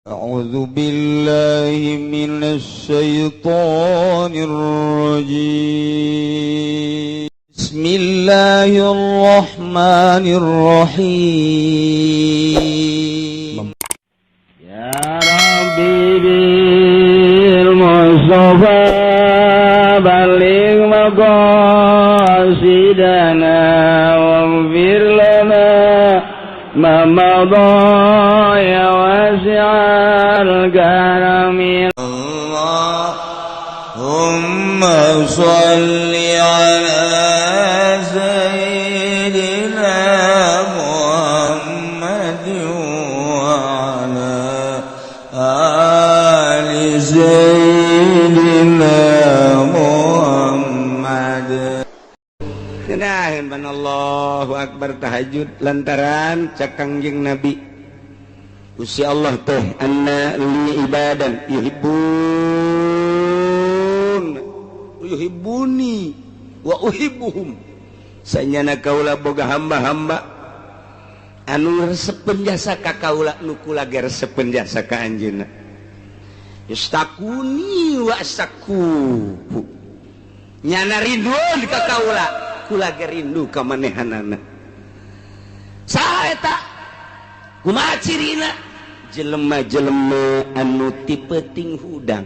أعوذ بالله من الشيطان الرجيم. بسم الله الرحمن الرحيم. يا ربي بالمصطفى بلغ مقاصدنا واغفر لنا ما مضى يا واسع الكرم. اللهم صل على سيدنا محمد وعلى آل سيدنا محمد. Genaheun ban Allahu Akbar tahajud lantaran cek Kangjeng Nabi, Gusti Allah teh anna li ibadan yuhibbun yuhibbuni wa uhibbuhum, sanyana kaula boga hamba-hamba anu resepeun jasa ka kaula, nu kula ge resepeun jasa ka anjeunna, yastakuni wa astaku, nyana rindu ka kaula, kula ge rindu ka manehanana. Saha eta? Kumaha cirina? Jelema-jelema anu ti peuting hudang,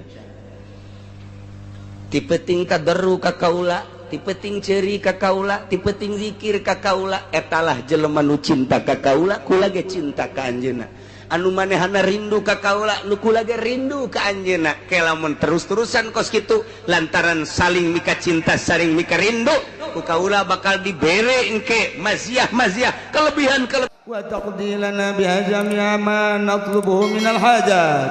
ti peuting tadarru ka kaula, ti peuting ceuri ka kaula, ti peuting zikir ka kaula, etalah jelema nu cinta ka kaula, kula ge cinta ka anjeunna, anu manehana rindu ka kaula, nu kula ge rindu ka anjeunna. Ke lamun terus-terusan kos kitu lantaran saling mika cinta, saling mika rindu, ku kaula bakal dibere engke maziah-maziah, kelebihan kelebihan. وتقضي لنا بها جميع ما نطلبه من الحاجات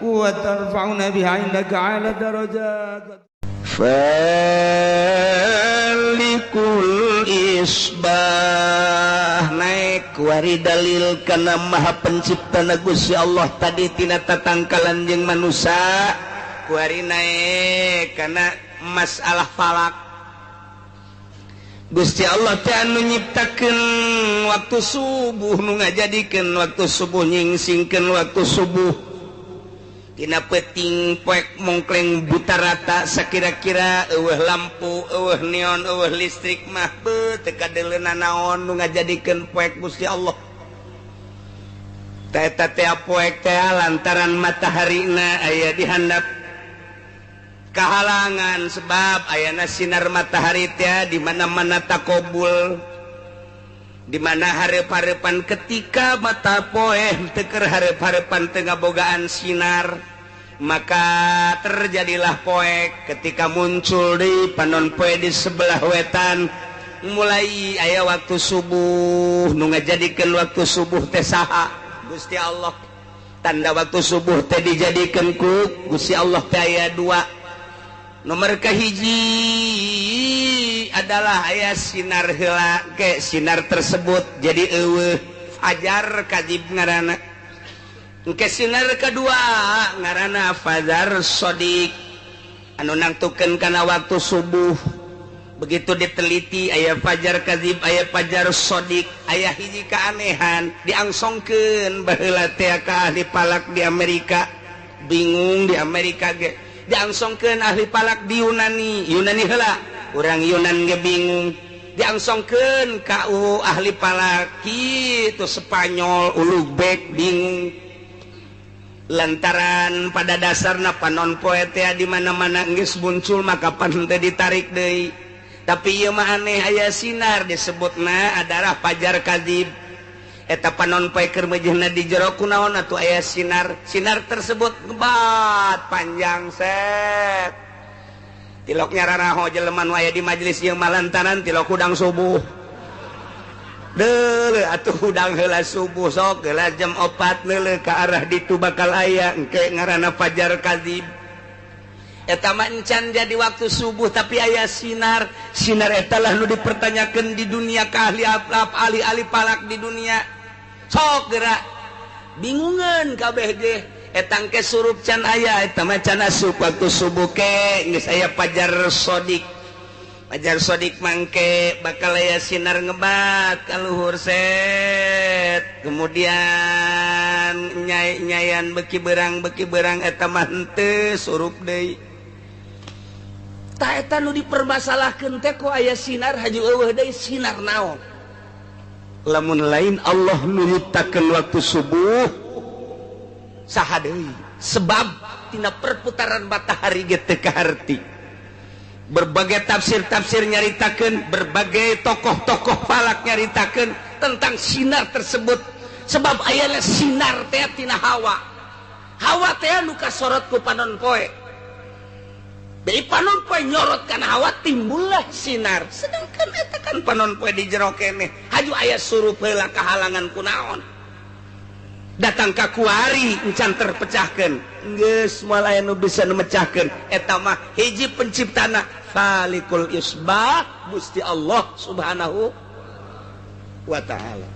وترفعنا بها عندك أعلى الدرجات. Falikul isbah naik wari dalil kana Maha Pencipta na Gusti Allah tadi tina tatangkalan jeung manusia, kuari naik kana masalah falak. Gusti Allah teh anu nyiptakeun waktu subuh, nu ngajadikeun waktu subuh, nyingsingkeun waktu subuh. Tina peuting poek mongkleng buta rata, sakira-kira euweuh lampu, euweuh neon, euweuh listrik mah beuh teu kadeuleuna naon, nu ngajadikeun poek Gusti Allah. Teh eta teh poek teh lantaran mataharina aya di handap kahalangan, sebab ayana sinar matahari teh di mana-mana takobul, di mana hareup-hareupan ketika mata poe teu keur hareup-hareupan, teu ngabogaan sinar, maka terjadilah poek. Ketika muncul di panon poe di sebelah wetan, mulai aya waktu subuh. Nu ngajadikeun waktu subuh teh saha? Gusti Allah. Tanda waktu subuh teh dijadikeun ku Gusti Allah teh aya dua. Nomor kahiji adalah aya sinar heula ke sinar tersebut jadi euweuh, fajar kadzib ngaranna. Engke sinar kedua ngaranna fajar shodiq anu nangtukeun kana waktu subuh. Begitu diteliti, aya fajar kadzib, aya fajar shodiq, aya hiji keanehan diangsongkeun baheula teh ka ahli falak di Amerika. Bingung di Amerika ge, diangsongkeun ahli falak di Yunani, Yunani heula, urang Yunan ge bingung, diangsongkeun ka ahli falak kitu Spanyol, Ulugbek bingung, lantaran pada dasarna panon poe teh di mana-mana geus muncul, maka pan teh ditarik deui. Tapi ieu mah aneh, aya sinar disebutna adalah fajar kadzib. Eta panon poe keur meujeuhna di jero, kunaon atuh aya sinar? Sinar tersebut ngebat panjang set, tilok nyararaho jelema nu aya di majelis ieu mah lantaran tilok hudang subuh. Deuleu atuh hudang heula subuh, sok heula jam 4, neuleuh ka arah ditu bakal aya engke ngaranna fajar kadzib. Eta mah encan jadi waktu subuh, tapi aya sinar. Sinar eta lah nu dipertanyakeun di dunia ka ahli ahli falak di dunia. Sok gerak bingungan kabeh ge, etang ke surup can aya, eta mah can asup waktu subuh, ke geus aya fajar shodiq. Fajar Shodiq mangke bakal aya sinar ngebat ka luhur set, kemudian nyai-nyayan beki berang eta mah henteu surup deui. Tah eta nu dipermasalahkeun teh kok aya sinar haju eueuh deui, sinar naon? Lamun lain Allah nu nyiptakeun waktu subuh saha deui? Sebab tina perputaran matahari ge teu kaharti. Berbagai tafsir-tafsir nyaritakeun, berbagai tokoh-tokoh falak nyaritakeun tentang sinar tersebut. Sebab ayana sinar teh tina hawa. Hawa teh nu kasorot ku panon poe. Dari panon poe nyorot kana hawa timbullah sinar. Sedangkan eta kan panon poe di jero keneh. Haju aya surup heula kahalangan kunaon. Datang ka kuari encan terpecahkeun. Geus moal aya nu bisa nu mecahkeun. Eta mah hiji penciptana Falikul Isbah Gusti Allah Subhanahu wa ta'ala.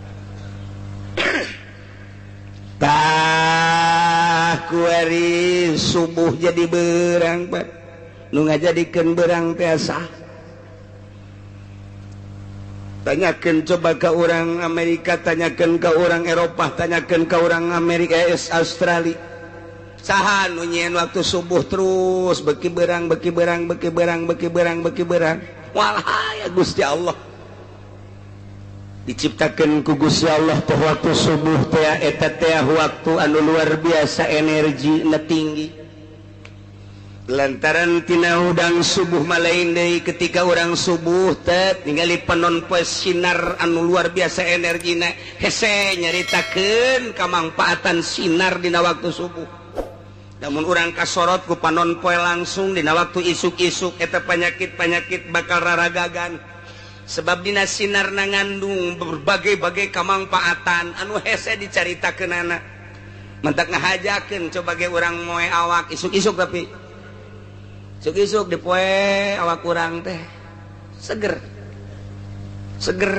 Tah kuari subuh jadi berang, Pak. Nu ngajadikeun berang teh sah. Tanyakan coba ke orang Amerika, tanyakan ke orang Eropa, tanyakan ke orang Amerika, Australia. Saha nu nyieun waktu subuh terus beki berang, beki berang, beki berang, beki berang, beki berang. Walhaya Gusti Allah. Diciptakeun ku Gusti Allah teh waktu subuh teh eta teh waktu anu luar biasa energi na tinggi. Lantaran tina hudang subuh malain deui ketika urang subuh teh ningali panon poe sinar anu luar biasa energina hese nyaritakeun kamangpaatan sinar dina waktu subuh. Namun urang kasorot ku panon poe langsung dina waktu isuk-isuk eta penyakit-penyakit bakal raragagan. Sebab dina sinar na ngandung berbagai-bagai kamangpaatan anu hese dicaritakeunana. Mentak ngahajakeun coba ge urang moe awak isuk-isuk tapi isuk-isuk di poe awak kurang teh seger seger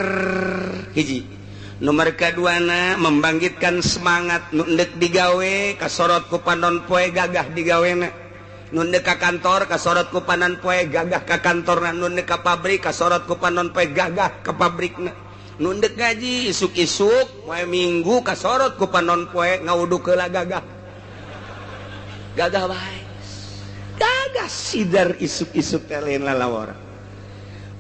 hiji. Nomor kaduana membangkitkan semangat nu endek digawe kasorot ku panon poe gagah digawena. Nu endek ka kantor kasorot ku panon poe gagah ka kantorna, nu endek ka pabrik kasorot ku panon poe gagah ka pabrikna. Nu endek ngaji isuk-isuk poe Minggu kasorot ku panon poe ngawuduk heula gagah. Gagah bae. Gagah sidar isuk-isuk teh lain lalawara.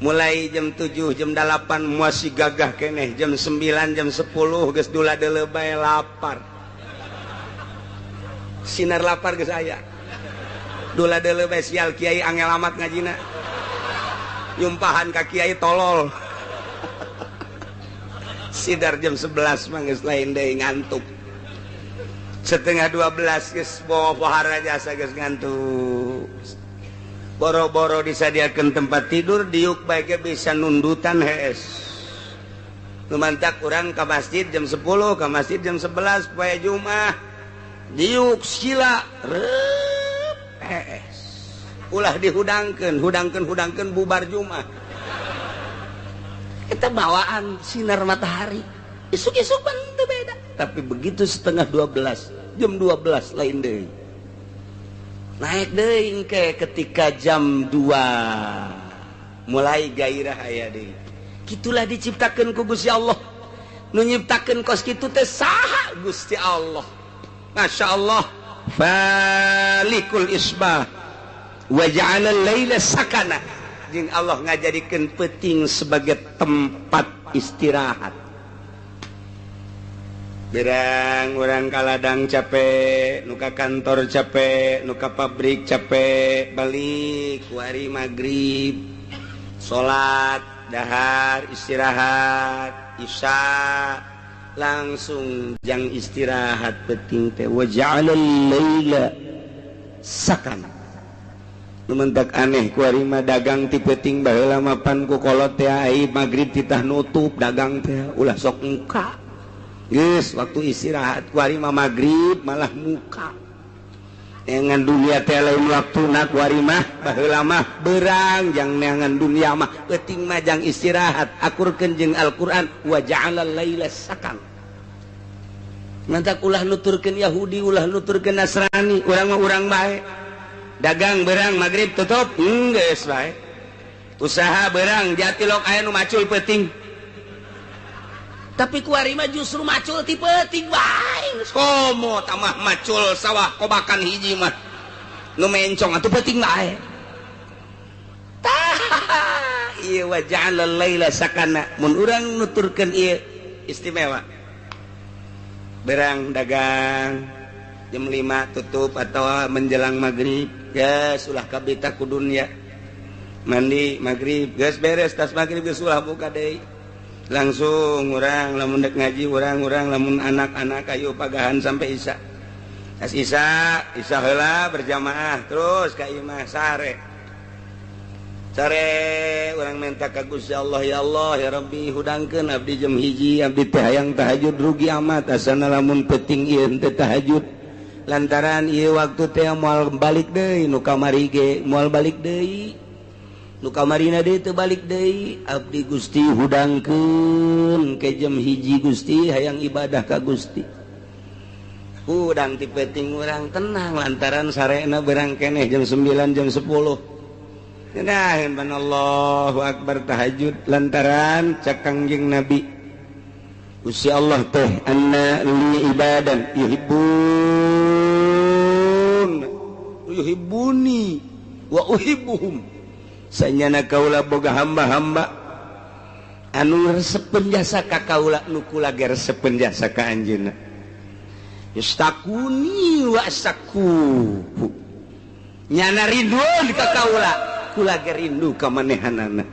Mulai jam 7, jam 8 masih gagah keneh, jam 9, jam 10 geus dula deuleu bae lapar. Sinar lapar geus aya. Dula deuleu bae sial kiai angel amat ngajina. Nyumpahan ka kiai tolol. Sidar jam 11 mah geus lain deui ngantuk. 11:30 geus bawa pohara jasa geus ngantuk. Boro-boro disadiakeun tempat tidur diuk bae ge bisa nundutan hees. Lumantak urang ka masjid jam 10, ka masjid jam 11 poe Jumat. Diuk sila reup hees. Ulah dihudangkeun, hudangkeun bubar Jumat. Eta bawaan sinar matahari. Isuk-isuk pan teu beda. Tapi begitu 11:30, jam 12 lain deui. Naik deui engke ketika jam 2 mulai gairah aya deui. Kitulah diciptakeun ku Gusti Allah. Nu nyiptakeun kos kitu teh saha? Gusti Allah. Masya Allah. Falikul isbah wa ja'ala al-laila sakana. Jeung Allah ngajadikeun peuting sebagai tempat istirahat. Berang orang kaladang capek, nuka kantor capek, nuka pabrik capek, balik wari maghrib, salat, dahar, istirahat, isya, langsung jang istirahat penting teh wa ja'alal laila sakana. Nu mentak aneh kuari mah dagang ti peuting baheula mapan ku kolot teh ai maghrib titah nutup dagang teh ulah sok muka. Geus waktu istirahat kuari mah maghrib malah muka. Neangan dunia teh lain waktuna kuari mah baheula mah berang jang neangan dunia mah peuting mah jang istirahat akurkeun jeung Al-Qur'an wa ja'alal laila sakan. Mantak ulah nuturkeun Yahudi ulah nuturkeun Nasrani urang mah urang bae. Dagang berang maghrib tutup geus bae. Usaha berang jatilok aya nu macul peuting. Tapi kuari mah justru macul ti peuting bae. Komo tamah macul sawah kobakan hiji mah. Nu mencong atuh peuting bae. Tah ieu wa ja'ala laila sakana. Mun urang nuturkeun ieu istimewa. Berang dagang jam 5 tutup atau menjelang maghrib, geus ulah kabita ku dunya. Mandi maghrib geus beres, tas maghrib geus ulah buka deui. Langsung urang lamun dek ngaji urang lamun anak-anak ayo pagahan sampai isya. Tas isya, isya heula berjamaah terus ka imah sare. Sare urang minta ka Gusti Allah, ya Allah ya Rabbi hudangkeun abdi jam 1 abdi teh hayang tahajud rugi amat asana lamun peuting ieu teh tahajud. Lantaran ieu waktu teh moal balik deui nu kamari ge moal balik deui. Nu kamarina deui teu balik deui abdi Gusti hudangkeun ke jam 1 Gusti hayang ibadah ka Gusti. Hudang ti peuting urang tenang lantaran sarena berang keneh jam 9 jam 10. Nah, Allahu akbar tahajud lantaran cak Kangjeng Nabi Gusti Allah teh anna li ibadan yuhibbun yuhibbuni wa uhibbuhum. Sanyana kaula boga hamba-hamba anu resepeun jasa ka kaula nu kula ge resepeun jasa ka anjeunna. Yastakuni wa astaku. Nyana rindu ka kaula, kula ge rindu ka manehanana.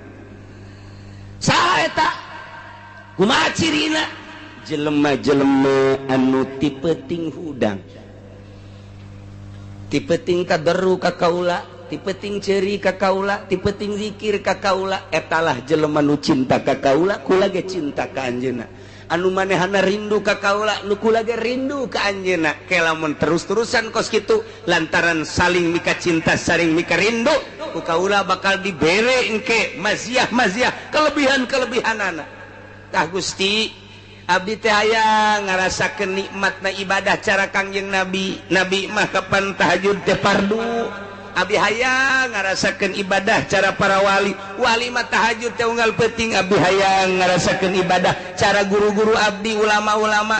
Saha eta? Kumaha cirina? Jelema-jelema anu ti peuting hudang. Ti peuting tadarru ka kaula, ti peuting ceuri ka kaula, ti peuting zikir ka kaula, etalah jelema nu cinta ka kaula, kula ge cinta ka anjeunna. Anu manehana rindu ka kaula, nu kula ge rindu ka anjeunna. Ke lamun terus-terusan kos kitu lantaran saling mika cinta, saling mika rindu, ku kaula bakal dibere engke maziah-maziah, kelebihan-kelebihanana. Tah Gusti, abdi teh hayang ngarasakeun nikmatna ibadah cara Kangjeng Nabi. Nabi mah kapan tahajud teh fardu. Abdi hayang ngarasakeun ibadah cara para wali. Wali mah tahajud teh unggal peuting. Abdi hayang ngarasakeun ibadah cara guru-guru abdi, ulama-ulama.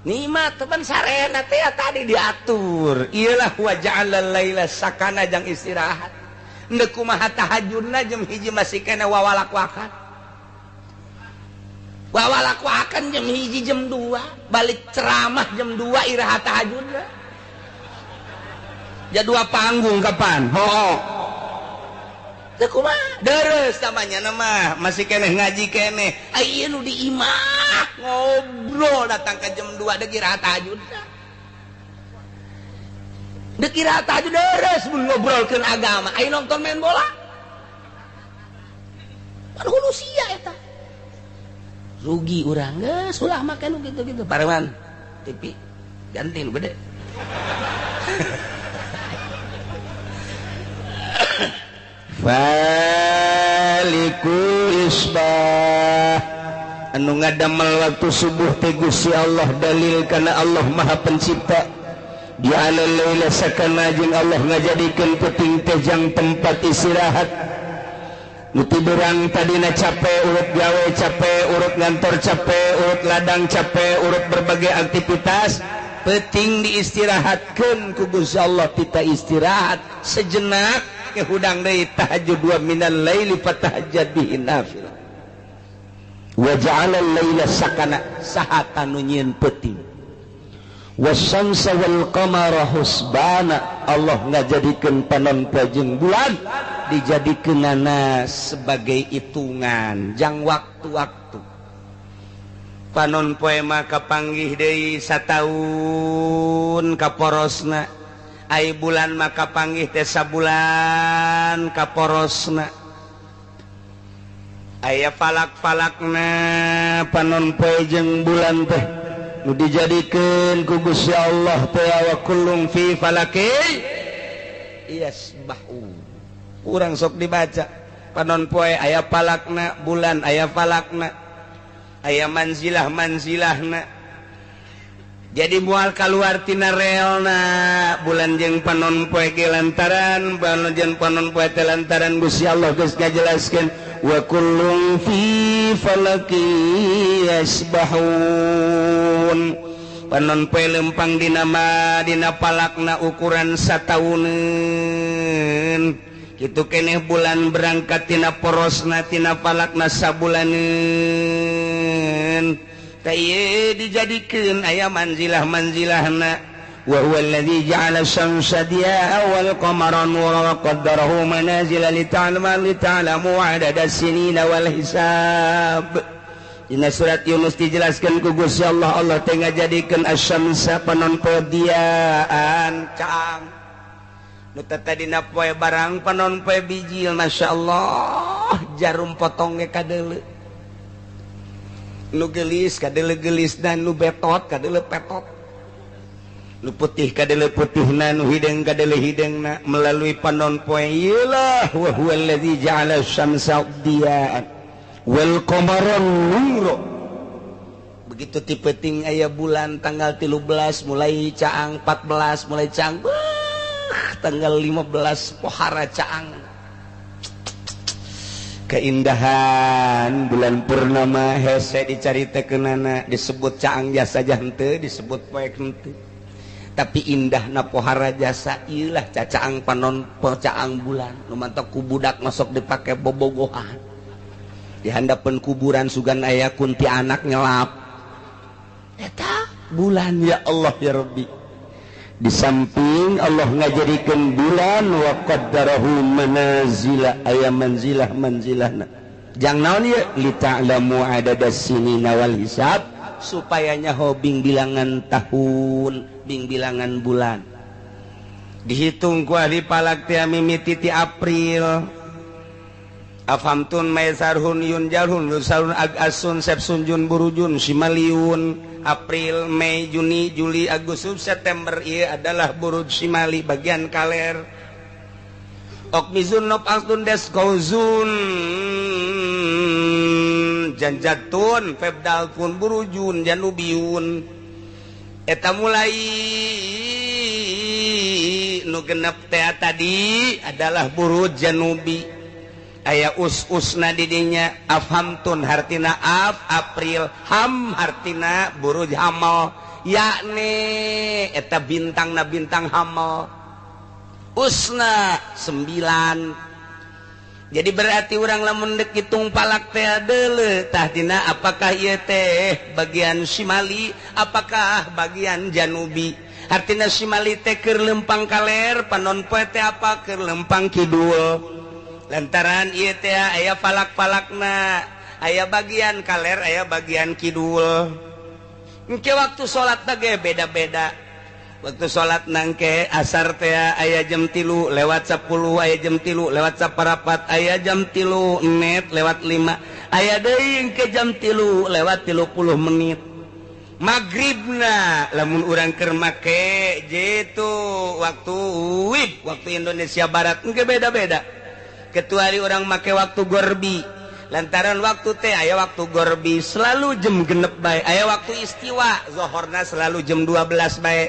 Nikmat teman sarena teh tadi diatur. Iyalah wa ja'ala laila sakana jang istirahat. Endek kumaha tahajudna jam 1 masih kena wawalak-wakan. Wawalak-wakan jam 1 jam 2, balik ceramah jam 2 iraha tahajudna. Jadua panggung kapan? Ho. Teu kumaha? Deres tamanya nama, masih keneh ngaji keneh. Ai ieu nu di imah ngobrol datang ke jam 2 deuk iraha tahajud. Deuk iraha tahajud deres mun ngobrolkeun agama. Ai nonton main bola. Pan hulusia eta. Rugi urang geus ulah make nu kitu-kitu. Pareman TV ganti nu gede. Faliku isbah anu ngadamel waktu subuh teh Gusti Allah dalil kana Allah Maha Pencipta. Ja'ala laila sakana jeung Allah ngajadikeun peuting teh jang tempat istirahat. Nu tiberang tadina capek, urut gawe capek, urut ngantor capek, urut ladang capek, urut berbagai aktivitas, peuting diistirahatkeun ku Gusti Allah. Kita istirahat sejenak hudang deui tahajud wa minal laili fatahajjad bihi nafilah. Wa ja'ala al-laila sakana saha nu nyieun peuting. Wasyamsa wal qamara husbana, Allah ngajadikeun panon poe jeung bulan dijadikeunana sebagai hitungan jang waktu-waktu. Panon poe mah kapanggih deui sataun kaporosna. Ai bulan maka panggih teh sabulan kaporosna. Aya falak-falakna panon poe jeung bulan teh nu dijadikeun ku Gusti Allah teh wa kullum fi falaki yasbahu. Urang sok dibaca panon poe aya falakna, bulan aya falakna, aya manzilah-manzilahna. Jadi mual kaluar tina relna bulan jeung panon poe ge lantaran bulan jeung panon poe teh lantaran Gusti Allah geus ngajelaskeun wa kullun fi falaki yasbahun. Panon poe lempang dina ma dina palakna ukuran satauneun. Kitu keneh bulan berangkat tina porosna tina palakna sabulaneun. Dijadikan aya manzilah-manzilahna wa huwa alladzi ja'ala syamsa diya'a wal qamara nuran wa qaddarahu manazila lita'lamu 'adada sinina wal hisab. Dina surat Yunus dijelaskan ku Gusti Allah, Allah teh ngajadikeun asy-syamsa panon poe diaan caang nu tadina poe barang panon poe bijil, masyaallah jarum potongge kadeuleu nu gelis kadele gelis dan nu betot kadele petot, nu putih kadele putihna, nu hideung kadele hideungna melalui panon poe ieu lah wa huwallazi ja'ala syamsa diya'an wal qamara nura. Begitu ti peuting aya bulan tanggal 13 mulai caang, 14 mulai caang, tanggal 15 pohara caang. Keindahan bulan purnama hese dicaritakeunana, disebut caang jasa henteu, disebut poek henteu, tapi indahna pohara jasa ieu lah cacaang panon caang bulan nu mantok ku budak masuk dipake bobogohan di handapeun kuburan sugan aya kunti anak nyelap eta bulan. Ya Allah ya Rabbi, di samping Allah ngajadikeun bulan wa qaddarahu manazila aya manzilah manzilahna jang naon ieu li ta'lamu adadas sinina wal hisab, supaya nyaho bing bilangan tahun bing bilangan bulan. Dihitung ku ahli falak teh mimiti ti April Afhamtun Maisarhun Yun Jalhun Yusarun Agasun Sepsun Jun Burujun Simaliun. April, Mei, Juni, Juli, Agustus, September ieu adalah buruj Simali bagian kaler. Okmizun Nop Astun Des Kauzun Janjatun Febdalpun Burujun Janubiun. Eta mulai nu genep teh tadi adalah buruj Janubi. Aya us-usna didinya afhamtun hartina af April, ham hartina buruj hamal, yakni eta bintangna bintang hamal. Usna 9. Jadi berarti urang lamun deuk hitung palak teh deuleu tah dina apakah ieu teh bagian Simali apakah bagian Janubi. Hartina Simali teh keur lempang kaler, panon poe teh apa keur lempang kidul. Lantaran ieu teh aya falak-falakna, aya bagian kaler, aya bagian kidul. Engke waktu salat ge beda-beda. Waktu salat nangke asar teh aya jam 3 lewat 10, aya jam 3 lewat 4, aya jam 3 menit lewat 5, aya deui engke jam 3 lewat 30 menit. Magribna lamun urang keur make jitu waktu WIB, waktu Indonesia Barat engke beda-beda. Kecuali orang make waktu gorbi, lantaran waktu teh aya waktu gorbi selalu jam genep bae, aya waktu istiwa zohorna selalu jam 12 bae.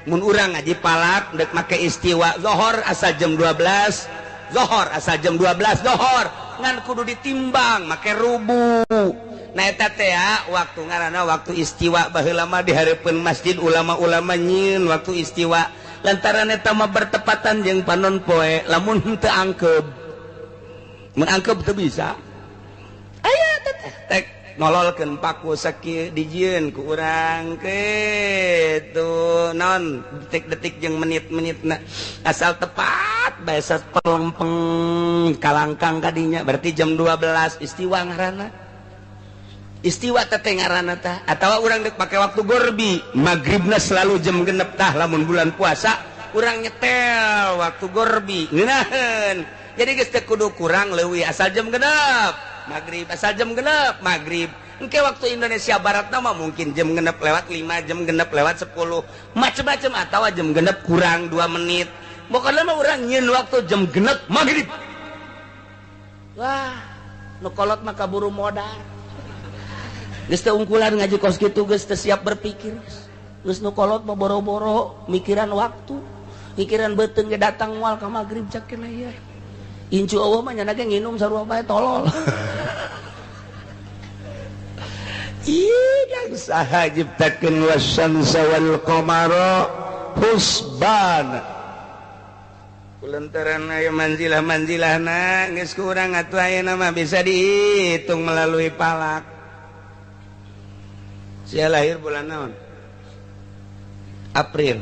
Mun urang ngaji palak dek make istiwa zohor asa jam 12, zohor asa jam 12 zohor, ngan kudu ditimbang make rubu. Nah eta teh waktu ngaranna waktu istiwa baheula mah di hareupeun masjid ulama-ulama nyieun waktu istiwa, lantaran eta mah bertepatan jeung panon poe lamun henteu angkeb. Mun angkeb teu bisa. Aya teh tek nololkeun paku sakieu dijieun ku urang kitu naon detik-detik jeung menit-menitna asal tepat bae sapelempeng kalangkang kadinya berarti jam 12 istiwa ngaranna. Istiwa teh ngaranna tah atawa urang deuk pake waktu gorbi magribna selalu jam genep tah lamun bulan puasa urang nyetel waktu gorbi ngeunaheun. Jadi geus teu kudu kurang leuwih asal jam genep maghrib, asal jam genep maghrib. Engke waktu Indonesia Barat mah mungkin jam genep lewat 5, jam genep lewat 10, macem-macem atawa jam genep kurang 2 menit. Pokokna mah urang nyieun waktu jam genep maghrib. Wah, nu kolot mah kaburu modar. Geus teu ungkulan ngaji kos kitu geus teu siap berpikir. Geus nu kolot mah boro-boro mikiran waktu, mikiran beuteung ge datang moal ka magrib cak keneh ieu. Incu eueuh mah nyana ge nginum sarua bae tolol. Ih, dan saha nyiptakeun wasyamsa wal qamara husbana. Kulantaran aya manzilah-manzilahna geus kurang atuh ayeuna mah bisa dihitung melalui palak. Sia lahir bulan naon? April.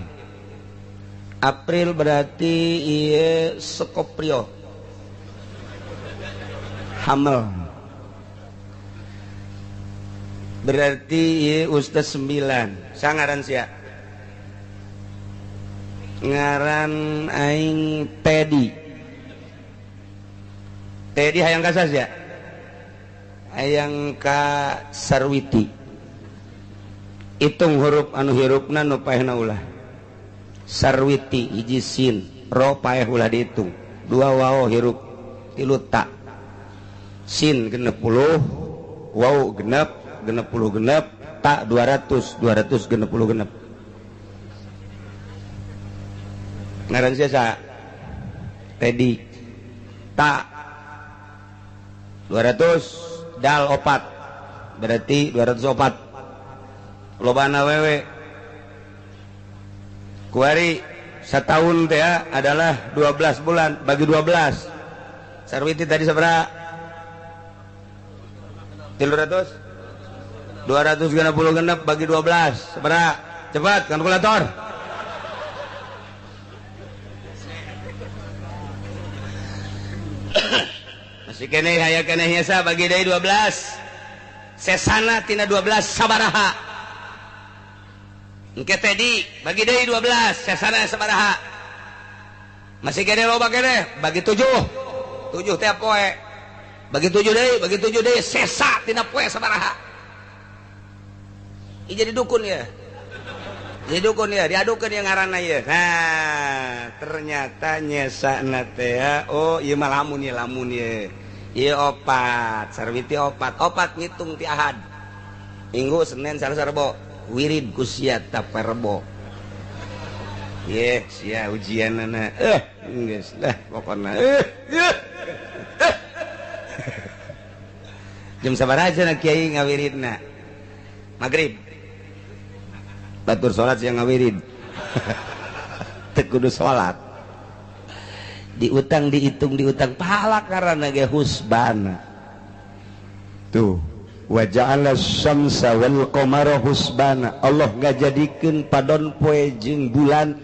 April berarti ieu Scorpio. Hamil. Berarti ieu ustaz 9. Sangaran sia. Ngaran aing Teddy. Teddy hayang ka sia? Hayang ka Sarwiti. Hitung huruf anu hirupna nu paehna ulah. Sarwiti hiji sin, ro paeh ulah dihitung. 2 waw hirup, 3 ta. Sin 60, waw genep, 66, ta 200, 266. Ngaran sia sa? Teddy. Ta 200 dal 4. Berarti 204. Lobana wewe kuari setahun teh adalah 12 bulan bagi 12. Sarwiti tadi sabaraha? 300 266 bagi 12 sabaraha? Cepat kalkulator. Masih keneh aya keneh nya bagi deui 12. Sesana tina 12 sabaraha? Engke Teddy bagi deui 12 sesana sabaraha? Masih kene loba kene bagi 7. 7 teh poe. Bagi 7 deui, bagi 7 deui sesa tina poe sabaraha? Ieu jadi dukun ya. Jadi dukun ya, diadukeun ya ngaranna ieu. Nah, ternyata nyesana teh oh ieu mah lamun ieu lamun ieu. Ieu opat, Sarwiti opat. Opat ngitung ti Ahad. Minggu, Senin, Selasa, Rebo. Wirid ku sia taparebo. Ye, sia ujianana. Geus lah pokona. Jam sabaraha cenah kiai ngawiridna? Magrib. Batur salat sia ngawirid. Teu kudu salat. Diutang dihitung diutang pahala karena ge husbana. Tuh. Wa ja'ala syamsa wal qamara husbana. Allah ngajadikeun padon poe jeung bulan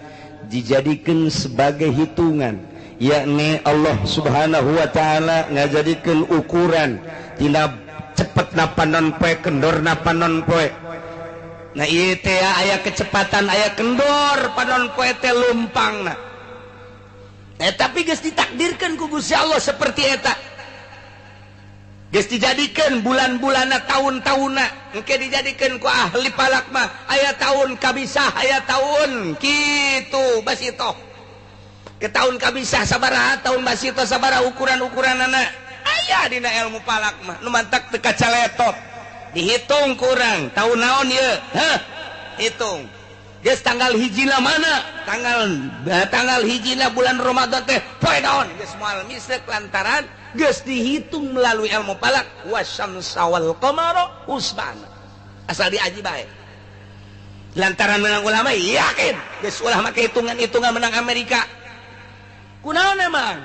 dijadikeun sebagai hitungan, yakni Allah Subhanahu wa taala ngajadikeun ukuran tina cepetna panon poe kendorna panon poe. Nah ieu teh aya kecepatan aya kendor panon poe teh lumpangna. Tapi geus ditakdirkeun ku Gusti Allah seperti eta. Geus dijadikeun bulan-bulanna tahun-tahunna engke dijadikeun ku ahli palak mah aya tahun kabisah aya tahun kitu basitoh. Ke tahun kabisah sabaraha tahun basitoh sabaraha ukuran-ukuranana aya dina ilmu palak mah nu mantak teu kacaletot dihitung kurang tahun naon ieu heh hitung. Geus tanggal hijina mana tanggal hijina bulan Ramadan teh poe naon geus moal misek lantaran geus dihitung melalui ilmu palak wasyamsa wal qamara husbana. Asal diaji bae. Lantaran menang ulama yakin geus ulah make hitungan-hitungan menang Amerika. Kunaon emang?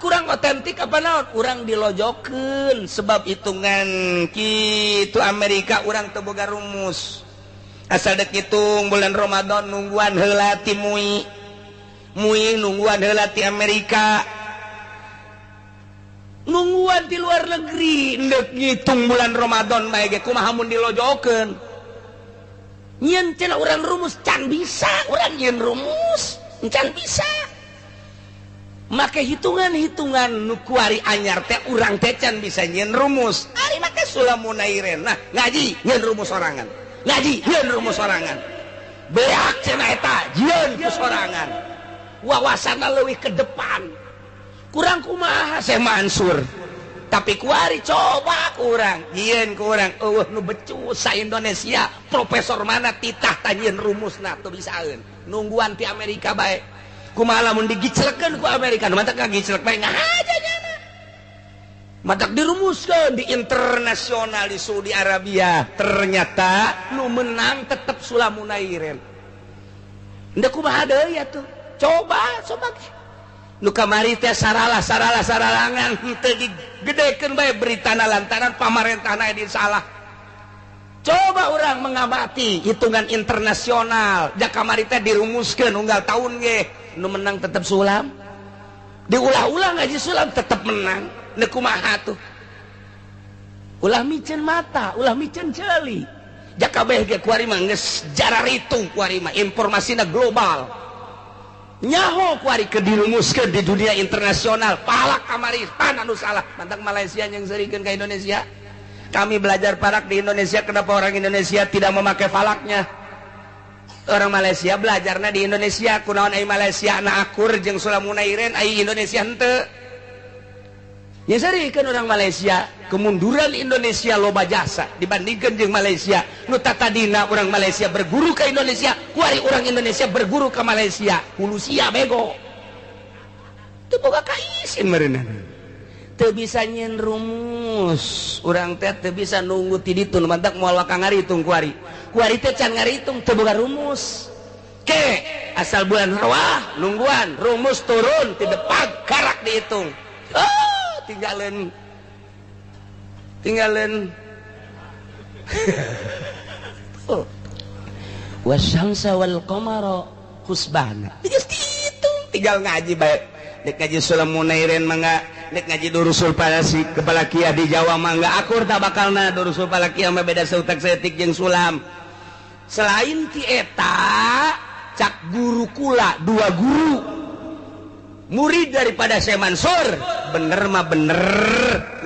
Kurang otentik apa naon? Urang dilojokeun sebab hitungan kitu Amerika urang teu boga rumus. Asal dek hitung bulan Ramadan nungguan heula ti MUI. MUI nungguan heula ti Amerika. Nungguan di luar negeri ndek ngitung bulan Ramadan bae ge kumaha mun dilojokeun. Nyieun cenah urang rumus can bisa, urang nyieun rumus can bisa. Make hitungan-hitungan nu kuari anyar teh urang teh can bisa nyieun rumus. Ari make sulamunairen. Nah, ngaji nyieun rumus sorangan. Ngaji nyieun rumus sorangan. Beak cenah eta jieun ku sorangan. Wawasanna leuwih ke depan. Kurang kumaha Syekh Mansur. Tapi kuari coba kurang jieun kurang eueuh nu becus sa Indonesia profesor mana titah tanyeun rumusna teu bisaeun nungguan ti Amerika bae. Kumaha lamun digiclekeun ku Amerika nu matak ngagiclek bae ngahaja nyana. Matak dirumuskeun di internasional di Saudi Arabia ternyata nu menang tetep Sulamunairen. Henteu kumaha deui atuh. Coba coba nu kamari teh saralah saralah saralangan henteu digedekeun bae beritana lantaran pamarentahna di salah. Coba orang mengamati hitungan internasional ja kamari teh dirumuskeun unggal tahun ge nu menang tetep sulam. Diulah-ulah ngaji sulam tetep menang. Neuk kumaha tuh? Ulah miceun mata, ulah miceun ceuli. Ja kabeh ge kuari mah geus jararitung kuari mah informasina global. Nyaho kuari ke dirumuskeun di dunia internasional palak kamari pan anu salah mantak Malaysia yang serikeun ka Indonesia. Kami belajar falak di Indonesia, kenapa orang Indonesia tidak memakai falaknya? Orang Malaysia belajarna di Indonesia, kunaon ai Malaysia na akur jeung Sulamunairen ai Indonesia henteu. Nya serikeun orang Malaysia, kemunduran Indonesia loba jasa dibandingkan jeung Malaysia. Nu tatadina orang Malaysia berguru ke Indonesia, kuari orang Indonesia berguru ke Malaysia. Hulu sia bego. Teu boga kaisin meureunna. Teu bisa nyeun rumus. Urang teh teu bisa nunggu ti ditu nu mantak moal waka ngaritung kuari. Kuari teh can ngaritung teu boga rumus. Ke asal bulan rawah nungguan rumus turun ti depan karak dihitung. Oh, tinggalin tinggalin oh. Wasyamsa wal qamara husbana. Geus dihitung tinggal ngaji bae. Nek ngaji Sulamunairen mangga, nek ngaji Durusul Falasi kepala kia di Jawa mangga akur tak bakalna Durusul Falakiyah mah beda seutak setik jeung sulam. Selain ti eta cak guru kula dua guru murid daripada Syekh Mansur bener mah bener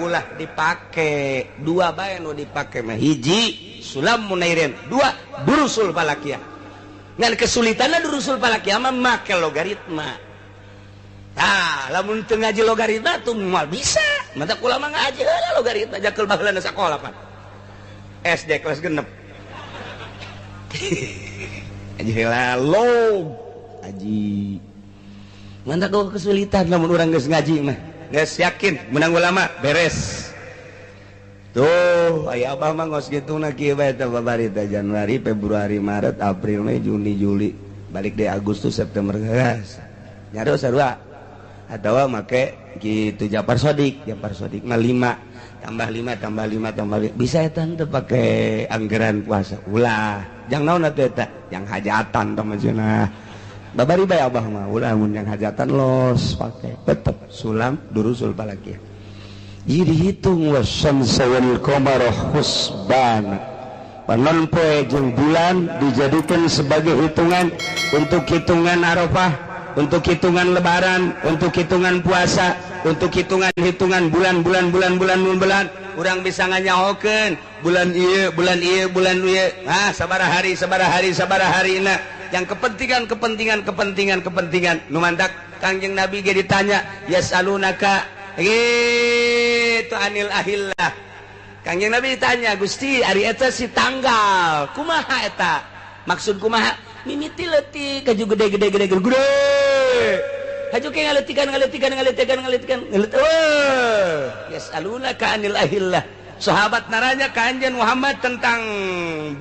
ulah dipake dua bae nu dipake mah hiji Sulam Munairin, dua Durusul Falakiyah. Ngan kesulitanna Durusul Falakiyah mah make logaritma. Tah lamun teu ngaji logaritma tuh moal bisa. Mata kula mah ngaji heula logaritma jakeul baheulana sakola pan. SD kelas 6. Ngaji heula log aji. Mantap kok kesulitan lamun urang geus ngaji mah. Geus yakin menang ulama beres. Tuh, aya abah mah ngos gitungna kieu bae teh babari teh Januari, Februari, Maret, April, Mei, Juni, Juli, balik deh Agustus, September geus. Nyaro sarua. Atawa make gitu Japar Sodik, Japar Sodik mah 5 tambah 5 tambah 5 tambah 5. Bisa eta henteu pake anggaran puasa. Ulah, jang naon atuh eta? Yang hajatan tah mah cenah. Babari bae abah mah ulah mun yang hajatan los pake tetep sulam Durusul Falakiyah. Jadi dihitung wasyamsa wal qamara husbana. Panon poe jeung bulan dijadikan sebagai hitungan untuk hitungan Arafah, untuk hitungan Lebaran, untuk hitungan puasa, untuk hitungan-hitungan bulan-bulan bulan-bulan bulan. Urang bisa nganyahokeun bulan ieu, bulan ieu, bulan ieu. Ah, sabaraha hari, sabaraha hari, sabaraha harina. Yang kepentingan, kepentingan, kepentingan, kepentingan. Nu mantak Kangjeng Nabi ge ditanya, yasalunaka gitu anil ahillah. Kangjeng Nabi ditanya, Gusti, ari eta si tanggal, kumaha eta? Maksud kumaha? Mimiti leutik kaju gede gede gede gede gede. Haju ke ngaletikan ngaletikan ngaletikan ngaletikan ngalet. Yasalunaka anil ahillah. Sahabat naranya ka Anjeun Muhammad tentang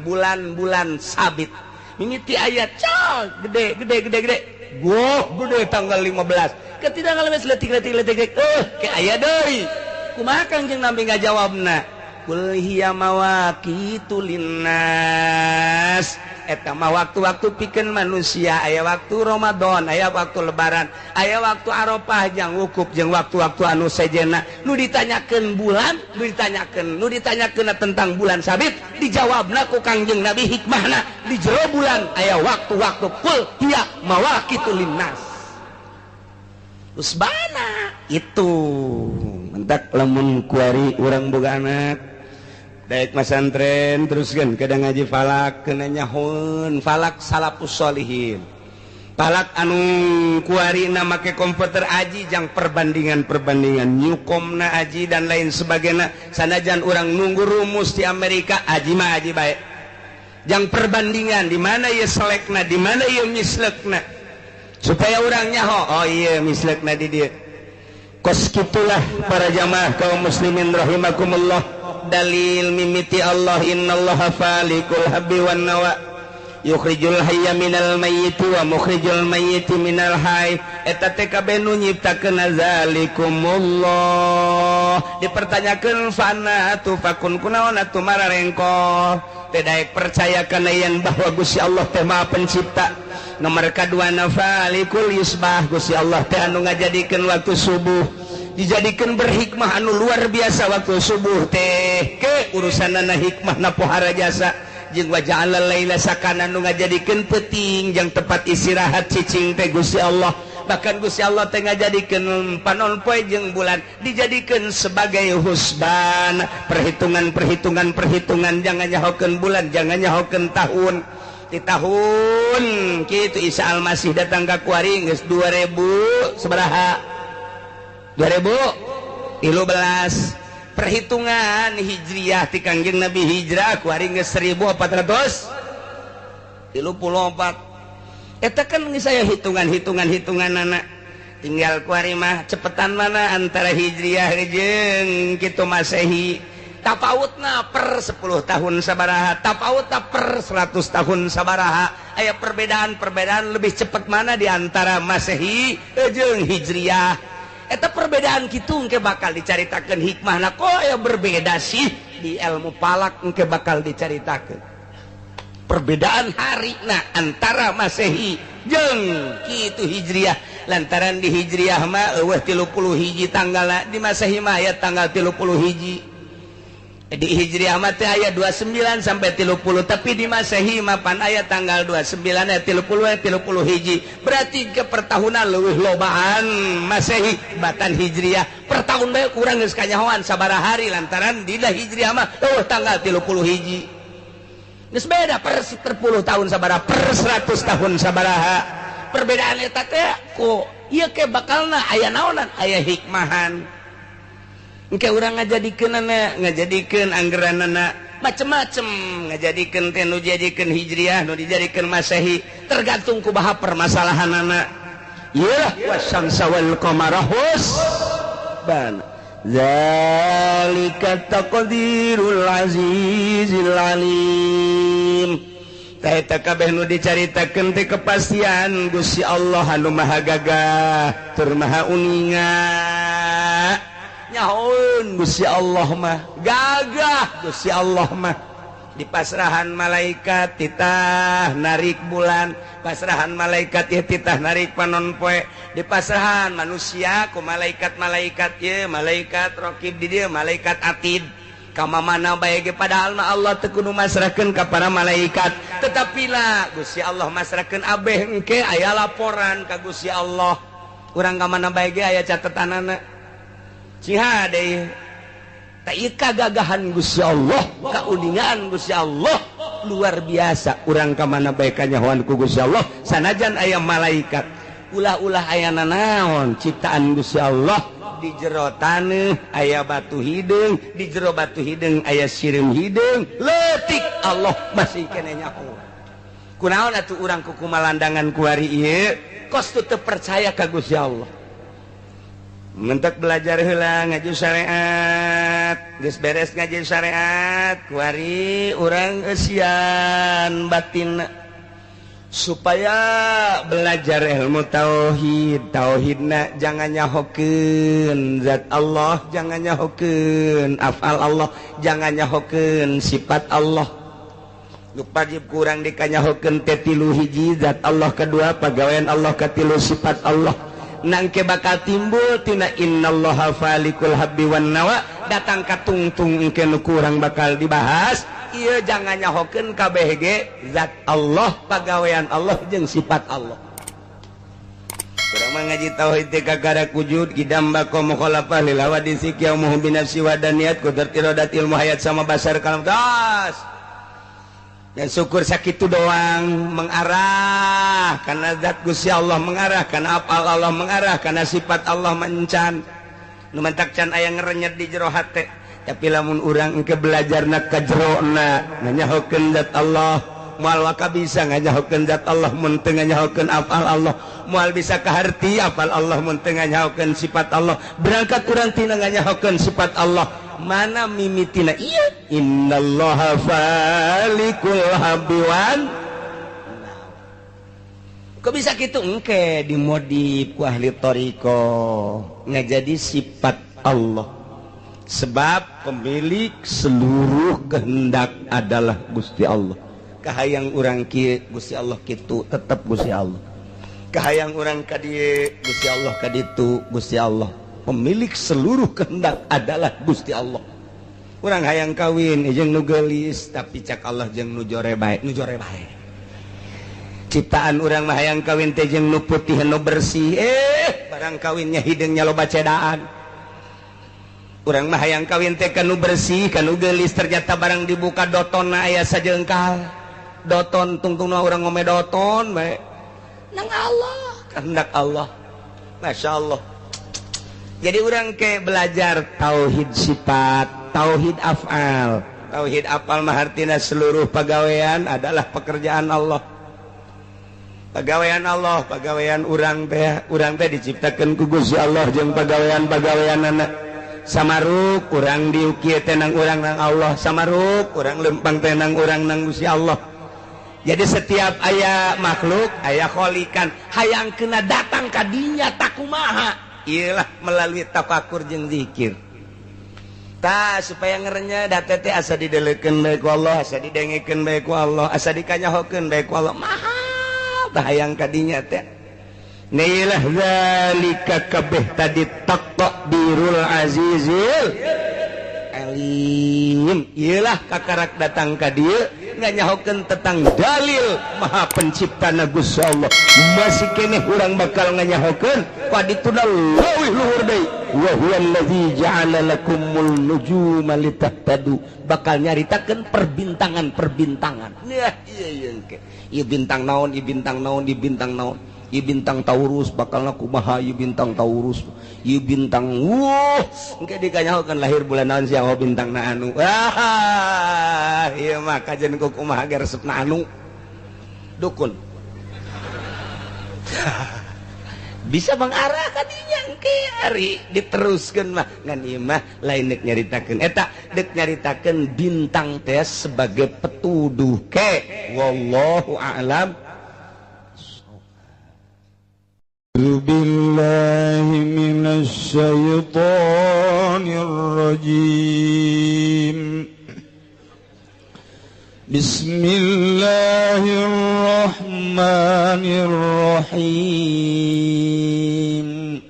bulan-bulan sabit. Mimiti ayat cal gede gede gede gede. Goh gede tanggal 15. Ketika ngalemes letik letik letik ke aya deui. Kumaha Kangjeng Nabi ngajawabna? Qul hiya mawaqitu linnas. Eta mah waktu-waktu pikeun manusia, aya waktu Ramadan, aya waktu Lebaran, aya waktu Arafah jeung wukuf jeung waktu-waktu anu sejenna. Nu ditanyakeun bulan, nu ditanyakeun tentang bulan sabit, dijawabna ku Kangjeng Nabi hikmahna di jero bulan aya waktu-waktu qul hiya mawaqitu linnas. Usbana itu mentak lamun kuari urang boga anak daek masantren teruskeun kadang ngaji falak kena nyahoeun falak salafus sholihin. Palak anu kuarina make komputer aji jang perbandingan-perbandingan Newcomna aji dan lain sebagainya. Sanajan urang nunggu rumus di Amerika aji mah aji baik. Jang perbandingan di mana ieu selekna, di mana ieu mislekna. Supaya urang nyaho, oh iya mislekna di dieu. Kos kitulah para jamaah kaum muslimin rahimakumullah. Dalil mimiti Allah innallaha falikul habbi wan nawa yukhrijul hayya minal mayyiti wa mukhrijul mayyiti minal hayy. Eta teh kabeh nu nyiptakeun zalikumullah. Dipertanyakeun fana tufakun kunaon atuh mararengko. Teh daek percaya kana yen bahwa Gusti Allah teh Maha Pencipta. Nomor kadua falikul yusbah, Gusti Allah teh anu ngajadikeun waktu subuh dijadikeun berhikmah anu luar biasa. Waktu subuh teh ke urusanana hikmahna pohara jasa. Jeung waja'alal laila sakana nu ngajadikeun peuting jang tempat istirahat cicing teh Gusti Allah. Bahkan Gusti Allah teh ngajadikeun panon poe jeung bulan dijadikeun sebagai husban, perhitungan-perhitungan perhitungan, jangan nyahokeun bulan, jangan nyahokeun tahun. Di tahun kitu Isa Almasih datang ka kuari geus 2000 sabaraha? 2013. Perhitungan hijriah ti Kangjeng Nabi hijrah kuari geus 1434. Eta kan geus aya hitungan-hitungan hitunganana. Tinggal kuari mah cepetan mana antara hijriah jeung kitu Masehi. Tapautna per 10 tahun sabaraha, tapautna per 100 tahun sabaraha. Aya perbedaan-perbedaan lebih cepat mana di antara Masehi jeung hijriah. Eta perbedaan kitu engke bakal dicaritakeun hikmahna. Kok aya berbeda sih di ilmu falak engke bakal dicaritakeun. Perbedaan harina antara Masehi jeung kitu hijriah. Lantaran di hijriah mah eueuh 30 hiji tanggalna, di Masehi mah aya tanggal 30 hiji. Di hijriah mah teh aya 29 sampai 30, tapi di Masehi mah pan aya tanggal 29 aya 30 aya 30 hiji. Berarti ke pertahunan leuwih lobaan Masehi batan hijriah. Per tahun bae kurang geus kanyahoan sabaraha hari lantaran dina hijriah mah eueuh tanggal 30 hiji. Geus beda per 10 tahun sabaraha, per 100 tahun sabaraha. Perbedaan eta teh ku ieu ke bakalna aya naonan, aya hikmahan. Engke urang ngajadikeunana, ngajadikeun anggeranana macem-macem, ngajadikeun teh nu dijadikeun hijriah, nu dijadikeun Masehi, tergantung kumaha permasalahanana. Ieu wasyamsa wal qamara husban. Zalika taqdirul azizil alim. Tah eta kabeh nu dicaritakeun teh kepastian Gusti Allah anu maha gagah tur maha uninga. Nyahoeun Gusti Allah mah gagah Gusti Allah mah. Di pasrahan malaikat titah narik bulan, pasrahan malaikat ieu titah narik panon poe, di pasrahan manusia ku malaikat-malaikat ieu, malaikat raqib di dieu, malaikat atid. Ka mana bae ge padahal mah Allah teu kudu masrahkeun ka para malaikat, tetapi lah Gusti Allah masrahkeun abeh engke aya laporan ka Gusti Allah. Urang ka mana bae ge aya catetanana. Ciha deui teh ieu kagagahan Gusti Allah, kauningaan Gusti Allah luar biasa. Urang ka mana bae kanyahoan ku Gusti Allah sanajan aya malaikat. Ulah-ulah aya nanaon ciptaan Gusti Allah. Di jero taneuh aya batu hideung, di jero batu hideung aya sireum hideung, leutik Allah masih keneh nyaho. Kunaon atuh urang ku kumalandangan kuari ieu kos teu percaya ka Gusti Allah. Mentek belajar heula ngaji syariat, geus beres ngaji syariat, kuari urang eusian batin supaya belajar ilmu tauhid. Tauhidna jangan nyahokeun zat Allah, jangan nyahokeun afal Allah, jangan nyahokeun sifat Allah. Nu wajib kurang dikanyahokeun teh tilu hiji zat Allah, kedua pagawean Allah, katilu sifat Allah. Nangke bakal timbul tina innallaha falikul habbi wan nawa, datang ka tungtung engke nu kurang bakal dibahas. Ieu jangan nyahokeun kabeh ge zat Allah, pagawean Allah jeung sifat Allah. Urang mah ngaji tauhid teh kakara wujud kidam baqa mukhalafah lil hawadisi qiyamuhu bi nafsi wa daniyat qudrat iradat ilmu hayat sama basar kalam tas. Dan syukur sakitu doang mengarah karena zat Gusti Allah, mengarah karena apal Allah, mengarah karena sifat Allah mencan. Nu mentak can aya ngerenyet di jero hate. Tapi lamun urang engke belajarna ka jerona nganyahokeun zat Allah, moal waka bisa nganyahokeun zat Allah mun teu nganyahokeun afal Allah, moal bisa kaharti afal Allah mun teu nganyahokeun sifat Allah. Berangkat urang tina nganyahokeun sifat Allah, mana mimitina iya innallaha falikul habbiwan. Kok bisa kitu engke dimodif ku ahli thariqah ngajadi sifat Allah. Sebab pemilik seluruh kehendak adalah Gusti Allah. Kahayang urang kieu Gusti Allah kitu tetep Gusti Allah. Kahayang urang ka dieu Gusti Allah ka ditu Gusti Allah. Pemilik seluruh kehendak adalah Gusti Allah. Urang hayang kawin jeung nu geulis tapi cak Allah jeung nu jore bae, nu jore bae. Ciptaan urang mah hayang kawin teh jeung nu putih nu bersih, barang kawinnya hideungnya loba cedaan. Urang mah hayang kawin teh ka nu bersih, ka nu geulis, ternyata barang dibuka dotonna aya sajengkal. Doton tungtungna urang ngome doton bae. Nang Allah, kehendak Allah. Masya Allah. Jadi orang ke belajar tauhid sifat, tauhid af'al. Tauhid af'al mah artina seluruh pagawean adalah pekerjaan Allah. Pagawean Allah, pagawean urang teh diciptakeun ku Gusti Allah jeung pagawean-pagaweanana. Samaruk urang diukir tenang urang nang Allah, samaruk urang lempang tenang urang nang Gusti Allah. Jadi setiap aya makhluk, aya kholikan, hayang kena datang ka dinya takumaha. Iyalah melalui tafakur jeung zikir. Tah supaya ngerenya da teh asa didelekeun bae ku Allah, asa didengekeun bae ku Allah, asa dikanyahokeun bae ku Allah. Maha tah hayang ka dinya teh. Nailah zalika kabeh tadi taqdirul azizil alim. Iyalah kakarak datang ka dieu nganyahokeun tentang dalil maha penciptana Gusti Allah. Masih keneh urang bakal nganyahokeun padituna leuwih luhur deui. Wa huwallazi ja'ala lakumul nujuma litahtadu. Bakal nyaritakeun perbintangan-perbintangan. Nah, ieu ieu engke. Ieu bintang naon, ieu bintang naon, ieu bintang naon. Ieu bintang Taurus bakalna kumaha, ieu bintang Taurus, ieu bintang wuh, engke dikanyahokeun lahir bulan naon sia oh bintangna anu. Ah, ieu mah kajen ku kumaha ge resepna anu. Dukun. Bisa mengarah ka dinya engke ari diteruskeun mah ngan ieu mah lain deuk nyaritakeun eta, deuk nyaritakeun bintang teh sebagai petuduh ke. Wallahu a'lam. Billahi minasy syaithanir rajim. Bismillahirrahmanirrahim.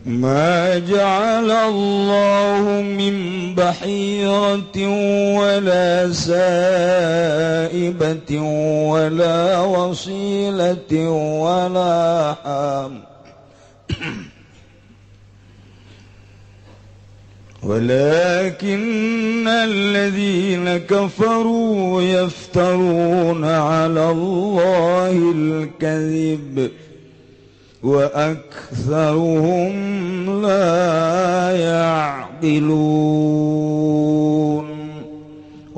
Ma ja'ala Allahu min bahiratin wala sa'ibatin wala wasilatin wala ham ولكن الذين كفروا يفترون على الله الكذب وأكثرهم لا يعقلون.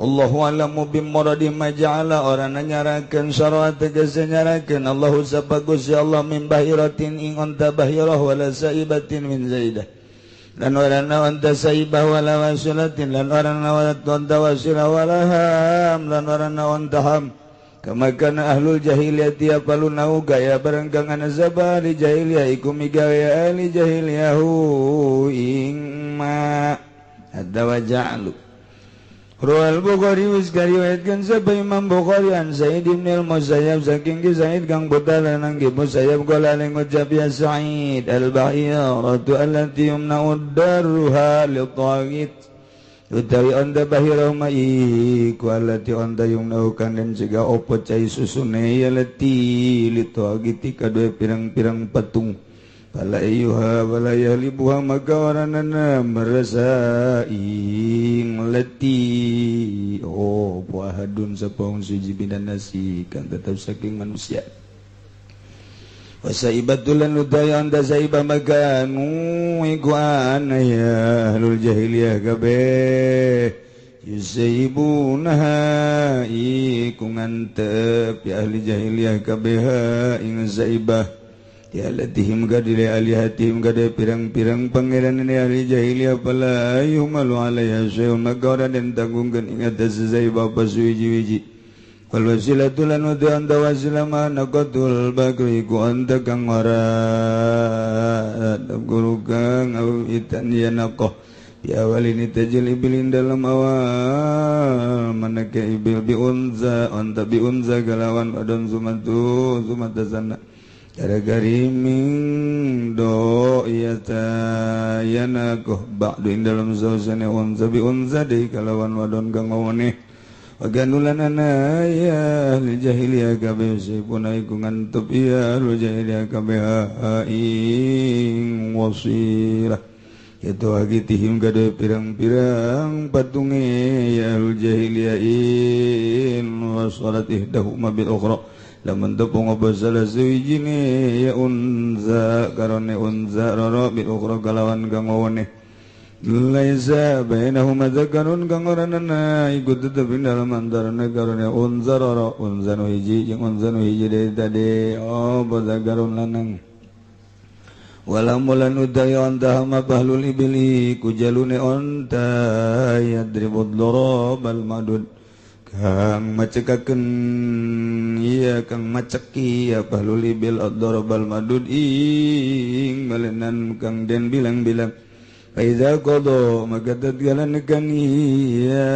Allahu a'lamu bimuradi ma ja'ala orangna nyarakeun syara tegese nyarakeun Allahu sabagus ya Allah min bahiratin ing onta bahirah wala saibatin min zaidah lan orangna onta saibah wala wasilatin lan orangna onta wasilah wala ham lan orangna onta ham kama kana ahlul jahiliyah yapaluna gaya bareng kang ana zaba di jahiliyah iku migawe ahli jahiliyah ing ma hadza wa ja'alu. Ruwal Bukhari wis kariwayatkeun sapa Imam Bukhari an Sa'id bin al-Musayyab saking ki Sa'id kang putra nang ki Musayyab qala ling ngucap ya Sa'id al-bahiratu allati yumna'u darruha li-taghit utawi anda bahirah ma iku allati anda yumna'u kang den cegah opo cai susune ya lati li-taghiti kadue pirang-pirang patung Fala ayyuha wala yahlibuha maka oranana merasa ing leti oh ahadun sapa suji bidan nasi kan tetap saking manusia. Wasaibatul nudaya anda saibah maganu iku ana ya ahlul jahiliyah kabeh yusaibunaha iku ngantep ya ahli jahiliyah kabeh ing saibah ya latihim gadile alihatihim gade pirang-pirang pangeran ini ahli jahiliyah fala yumalu alaiha syai'un maka ora den tanggungkeun ing atas saibah pasuwiji-wiji. Wal wasilatu lan anta wasila ma naqatul bakri ku anta kang ora guru kang au itan ya naqah bi awalini tajil ibilin dalam awal manaka ibil bi unza anta bi unza galawan adon sumatu sumatasana cara gariming do iya ta ya naqah ba'du ing dalam sausane unza bi unza deui kalawan wadon kang ngone. Waganulan ana ya ahli jahiliyah kabeh sipun iku ngantup ya ahli jahiliyah kabeh ing wasilah itu agitihim gade pirang-pirang patunge ya ahli jahiliyah in wasalat ihdahuma bil ukhra lamun tepung apa salah suwijine ya unza karone unza roro bil ukhra kalawan kang wone laisa bainahuma dzakarun kang ora nana iku tetep ing dalem antarane karone unza roro unza nu hiji jeung unza nu hiji deui tadi oh zakarun lanang wala mulan udaya antahama bahlul ibli kujalune onta yadribud darabal madud kang macekakeun iya kang maceki ya bahlul ibil ad-darabal madud ing balenan kang den bilang-bilang. Faiza qada maka tatkala nekan iya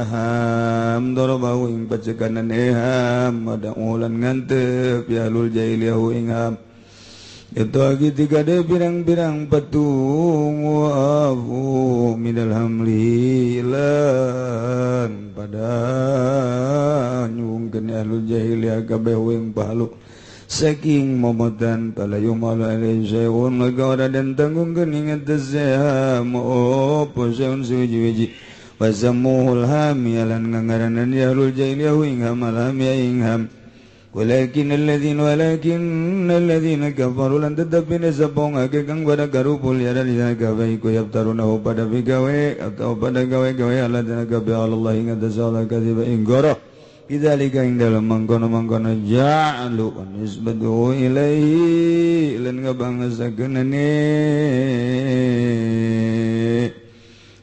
ham darabahu ing pacekanan eham ada ulan ngantep ya lul jahiliyah ing ham itu agi tiga de pirang-pirang patung wa afu minal hamli lan pada nyungkeun ahlul jahiliyah kabeh ing pahalu saking momotan pala yumalu alaihi syai'un maka ora den tanggungkeun ing atas opo syai'un suwiji-wiji wazamuhul hami lan ngangaranan ya ahlul jahiliyah ing ham alham ya ing ham walakin alladzina kafaru lan tetepine sapa ngake kang pada garupul ya dalina gawe iku yaftarunahu pada bigawe atau pada gawe-gawe alladzina kabe Allah ing atas Allah kadziba ing goro bidzalika ing dalem mangkono-mangkono ja'alu nisbatu ilaihi lan ngabangesakeunane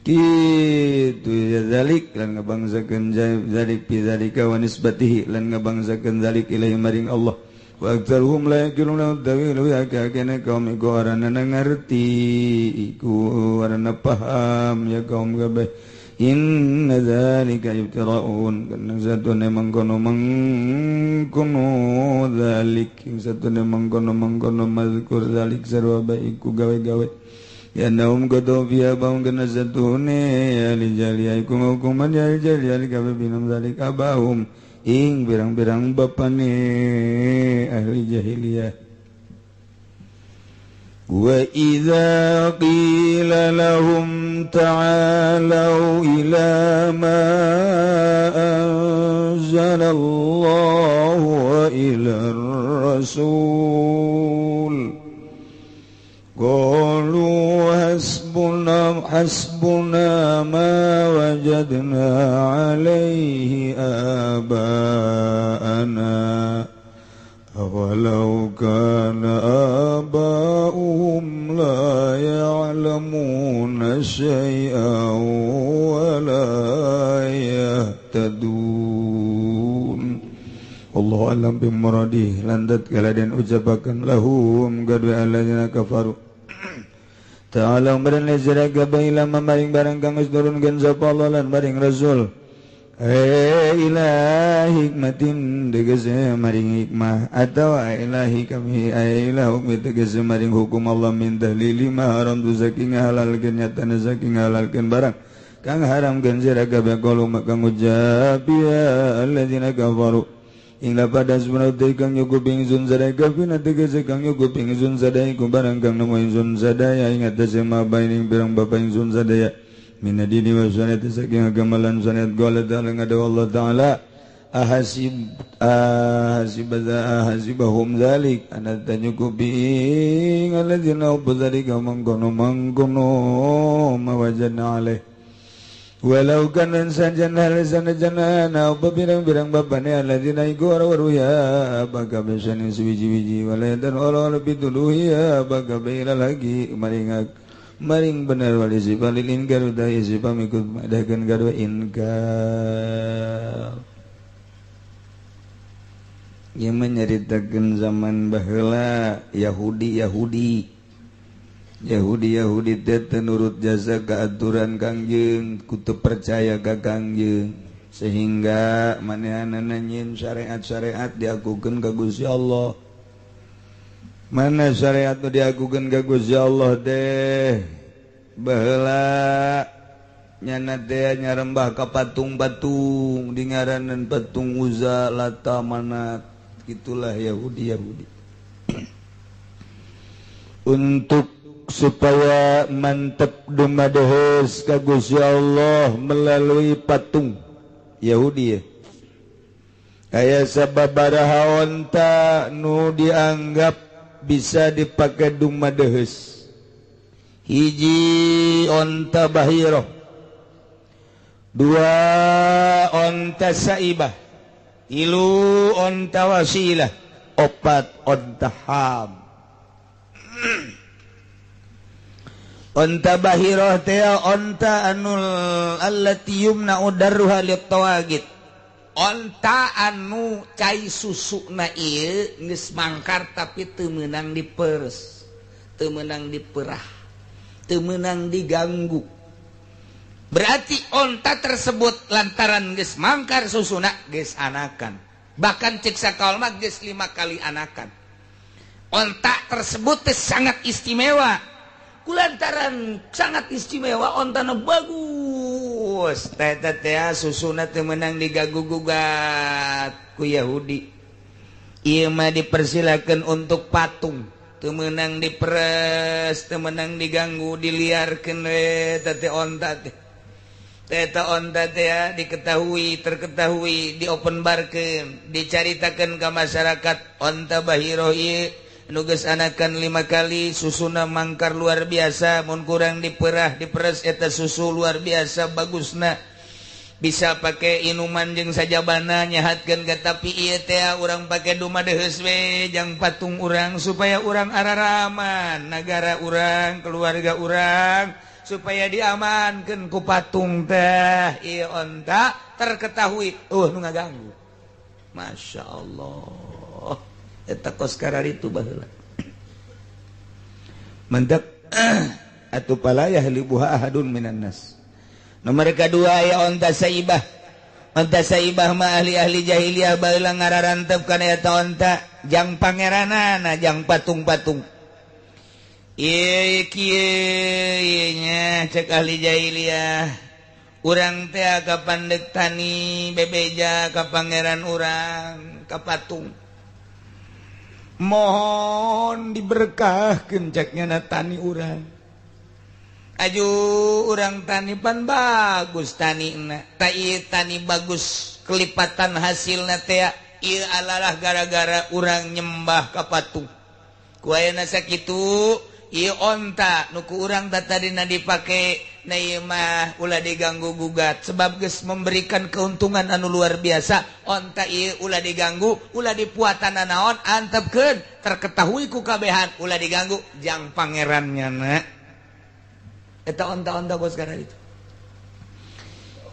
kitu ya zalik lan ngabangsakeun zalik bidzalika wa nisbatihi lan ngabangsakeun zalik ilaihi maring Allah wa aktsaruhum la yaqiluna tawilu ya kana kaum iku arana ngarti iku arana paham ya kaum kabeh inna dzalika ibtira'un kana zatune mangkono mangkono dzalik zatune mangkono mangkono mazkur dzalik sarwa iku gawe-gawe ya naum qadu fiha baun kana zatune ya lijali iku hukuman ya lijali gawe binam dzalik abahum ing pirang-pirang bapane ahli jahiliyah. وَإِذَا قِيلَ لَهُمْ تَعَالَوْا إِلَى مَا أَنزَلَ اللَّهُ وَإِلَى الرَّسُولِ قَالُوا حَسْبُنَا مَا وَجَدْنَا عَلَيْهِ آبَاءَنَا أولو كان آباؤهم لا يعلمون شيئا ولا يهتدون. Allah alam bimuradi landat kaladen ucapakan lahum gadwa alladzina kafaru ta'ala umran lezira gabaila mamaring barang kang geus nurunkeun sapa Allah lan maring Rasul ila hikmatin tegese maring hikmah atau ilahi kami ila hukmi tegese maring hukum Allah min tahlili ma haram tu saking halalkeun nyatana saking halalkeun barang kang haramkeun sira kabeh qalu maka ngucap ya alladzina kafaru Ing lapada sebenarnya kang nyukup ingsun sadaya kafina tegese kang nyukup ingsun sadaya iku barang kang nemu ingsun sadaya ing atase mabaining pirang bapa ingsun sadaya minadini wa syariat saking agama lan syariat qala ta'ala ngadaw Allah ta'ala ahasib ahasibahum zalik ana tanyukupi ing alladzina ubdzalika mangkono mangkono mawajana alaih walau kana sanjana sanjana apa pirang-pirang bapane alladzina iku ora ya baka besane suwiji-wiji wala dan ora lebih ya baka bela lagi maring maring bener wali sifalil inkar utai sifam ikut madakan kadua inkar. Ieu menyaritakeun zaman baheula Yahudi Yahudi Yahudi Yahudi teh teu nurut jasa keaturan Kangjeng, kutu percaya ka Kangjeng, sehingga manehanana nyieun syariat-syariat diakukeun ka Gusti Allah. Mana syariat nu diakukeun ka Gusti Allah teh baheula nyana teh nyarembah ka patung-patung, dingaranan patung Uzza, Lata, Manat, gitulah Yahudi Yahudi. Untuk supaya mantep dumadehes ka Gusti Allah melalui patung Yahudi ya. Kaya sababaraha onta nu dianggap bisa dipakai dumadehes. Hiji onta bahirah, dua onta saibah, tilu onta wasilah, opat onta ham. Onta bahirah teh onta anul allati yumna'u darruha lit-tawagit. Onta anu cai susuna ieu geus mangkar tapi teu meunang diperes, teu meunang diperah, teu meunang diganggu. Berarti onta tersebut lantaran geus mangkar susuna geus anakan. Bahkan cek sakaol mah geus 5 kali anakan. Onta tersebut teh sangat istimewa. Kulantaran sangat istimewa ontana bagus teh teh susuna teu meunang digagu gugat ku Yahudi. Ieu mah dipersilakeun untuk patung, teu meunang diperes, teu meunang diganggu, diliarkeun we teh onta teh. Teh onta teh diketahui, terketahui, diopenbarkeun, dicaritakeun ka masyarakat onta bahirah ieu nugas anakan 5 kali susuna mangkar luar biasa, mun kurang diperah diperes eta susu luar biasa bagusna, bisa pakai inuman jeung sajabana nyahatkeun ka tapi ieu teh urang pake dumadeheus we jang patung urang supaya urang araraman nagara urang keluarga urang supaya diamankeun ku patung teh ieu onta terketahui nu ngaganggu. Masya Allah. Eta kos kararitu baheula. Mendak atuh palayah libuha ahadun minan nas. Nomor kedua ya onta saibah. Onta saibah mah ahli-ahli jahiliyah baheula ngararantep kana eta onta jang pangeranana jang patung-patung. Ieu kieu nya cek ahli jahiliyah. Urang teh ka pandek tani bebeja ka pangeran urang ka patung. Mohon diberkahkeun ceknya na tani urang. Aju urang tani pan bagus tani na. Ta ieu tani bagus kelipatan hasilna teh ieu alalah gara-gara urang nyembah ka patung. Ku ayeuna sakitu ieu onta nu ku urang tadina dipake na ieu mah ulah diganggu gugat sebab geus memberikan keuntungan anu luar biasa. Onta ieu ulah diganggu, ulah dipuatan naon, antepkeun terketahui ku kabehan, ulah diganggu jang pangerannya na. Eta onta-onta gos kana itu.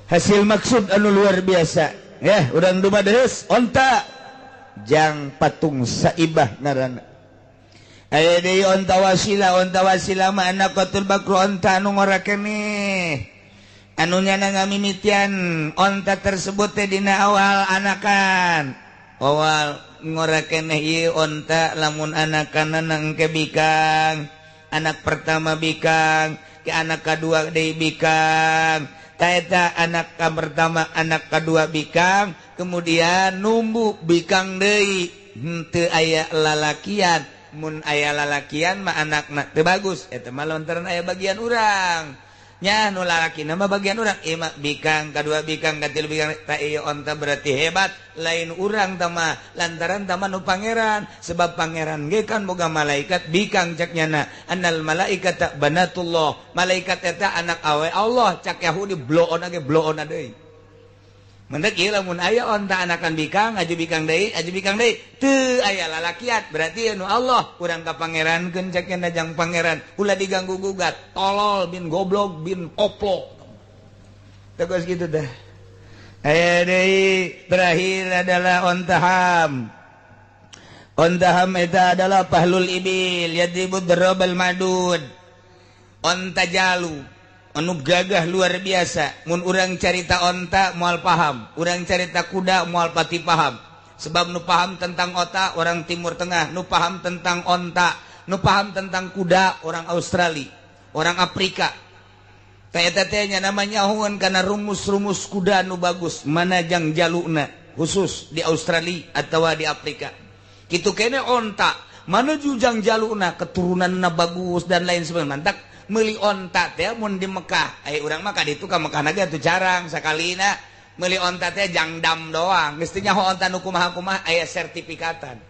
Hasil maksud anu luar biasa. Ya, urang dumadeus onta jang patung saibah ngaranna. Aya deui onta wasilah mah anaqatul bakru onta anu ngora keneh. Anu nyana ngamimitian onta tersebut teh dina awal anakan. Awal ngora keneh ieu onta lamun anakanna engke bikang. Anak pertama bikang, ke anak kadua deui bikang. Eta anak ka pertama, anak kedua bikang, kemudian numbu bikang deui, henteu aya lalakian. Mun aya lalakian mah anakna teu bagus, eta mah lantaran aya bagian urang. Nya nu lalakina mah bagian urang, ieu mah bikang kadua, bikang katilu, bikang ta ieu onta berarti hebat, lain urang tah mah lantaran tah mah nu pangeran, sebab pangeran ge kan boga malaikat bikang cak nyana, annal malaikata banatullah, malaikat eta anak awe Allah cak Yahudi bloon ge bloon deui. Mendak ieu lamun aya onta anakan bikang, aju bikang deui, aju bikang deui, teu aya lalakian, berarti nu Allah urang ka pangerankeun cak nyana jang pangeran, ulah diganggu gugat, tolol bin goblok bin koplok. Tegas gitu dah. Aya deui terakhir adalah ontaham. Ontaham eta adalah pahlul ibil yadribud darabal madud. Onta jalu anu gagah luar biasa. Mun urang carita onta moal paham, urang carita kuda moal pati paham. Sebab nu paham tentang onta orang Timur Tengah, nu paham tentang onta, nu paham tentang kuda orang Australia, orang Afrika. Teh teh nya namanya hun kana rumus-rumus kuda nu bagus, mana jang jaluna khusus di Australia atawa di Afrika. Kitu kene onta, mana jujang jaluna keturunanna bagus dan lain sebagainya. Mantak meuli onta teh mun di Mekah, aya urang mah ka ditu ka Mekah na ge atuh jarang sakalina meuli onta teh jangdam doang. Geus teu nyaho onta nu kumaha-kumaha aya sertifikatan.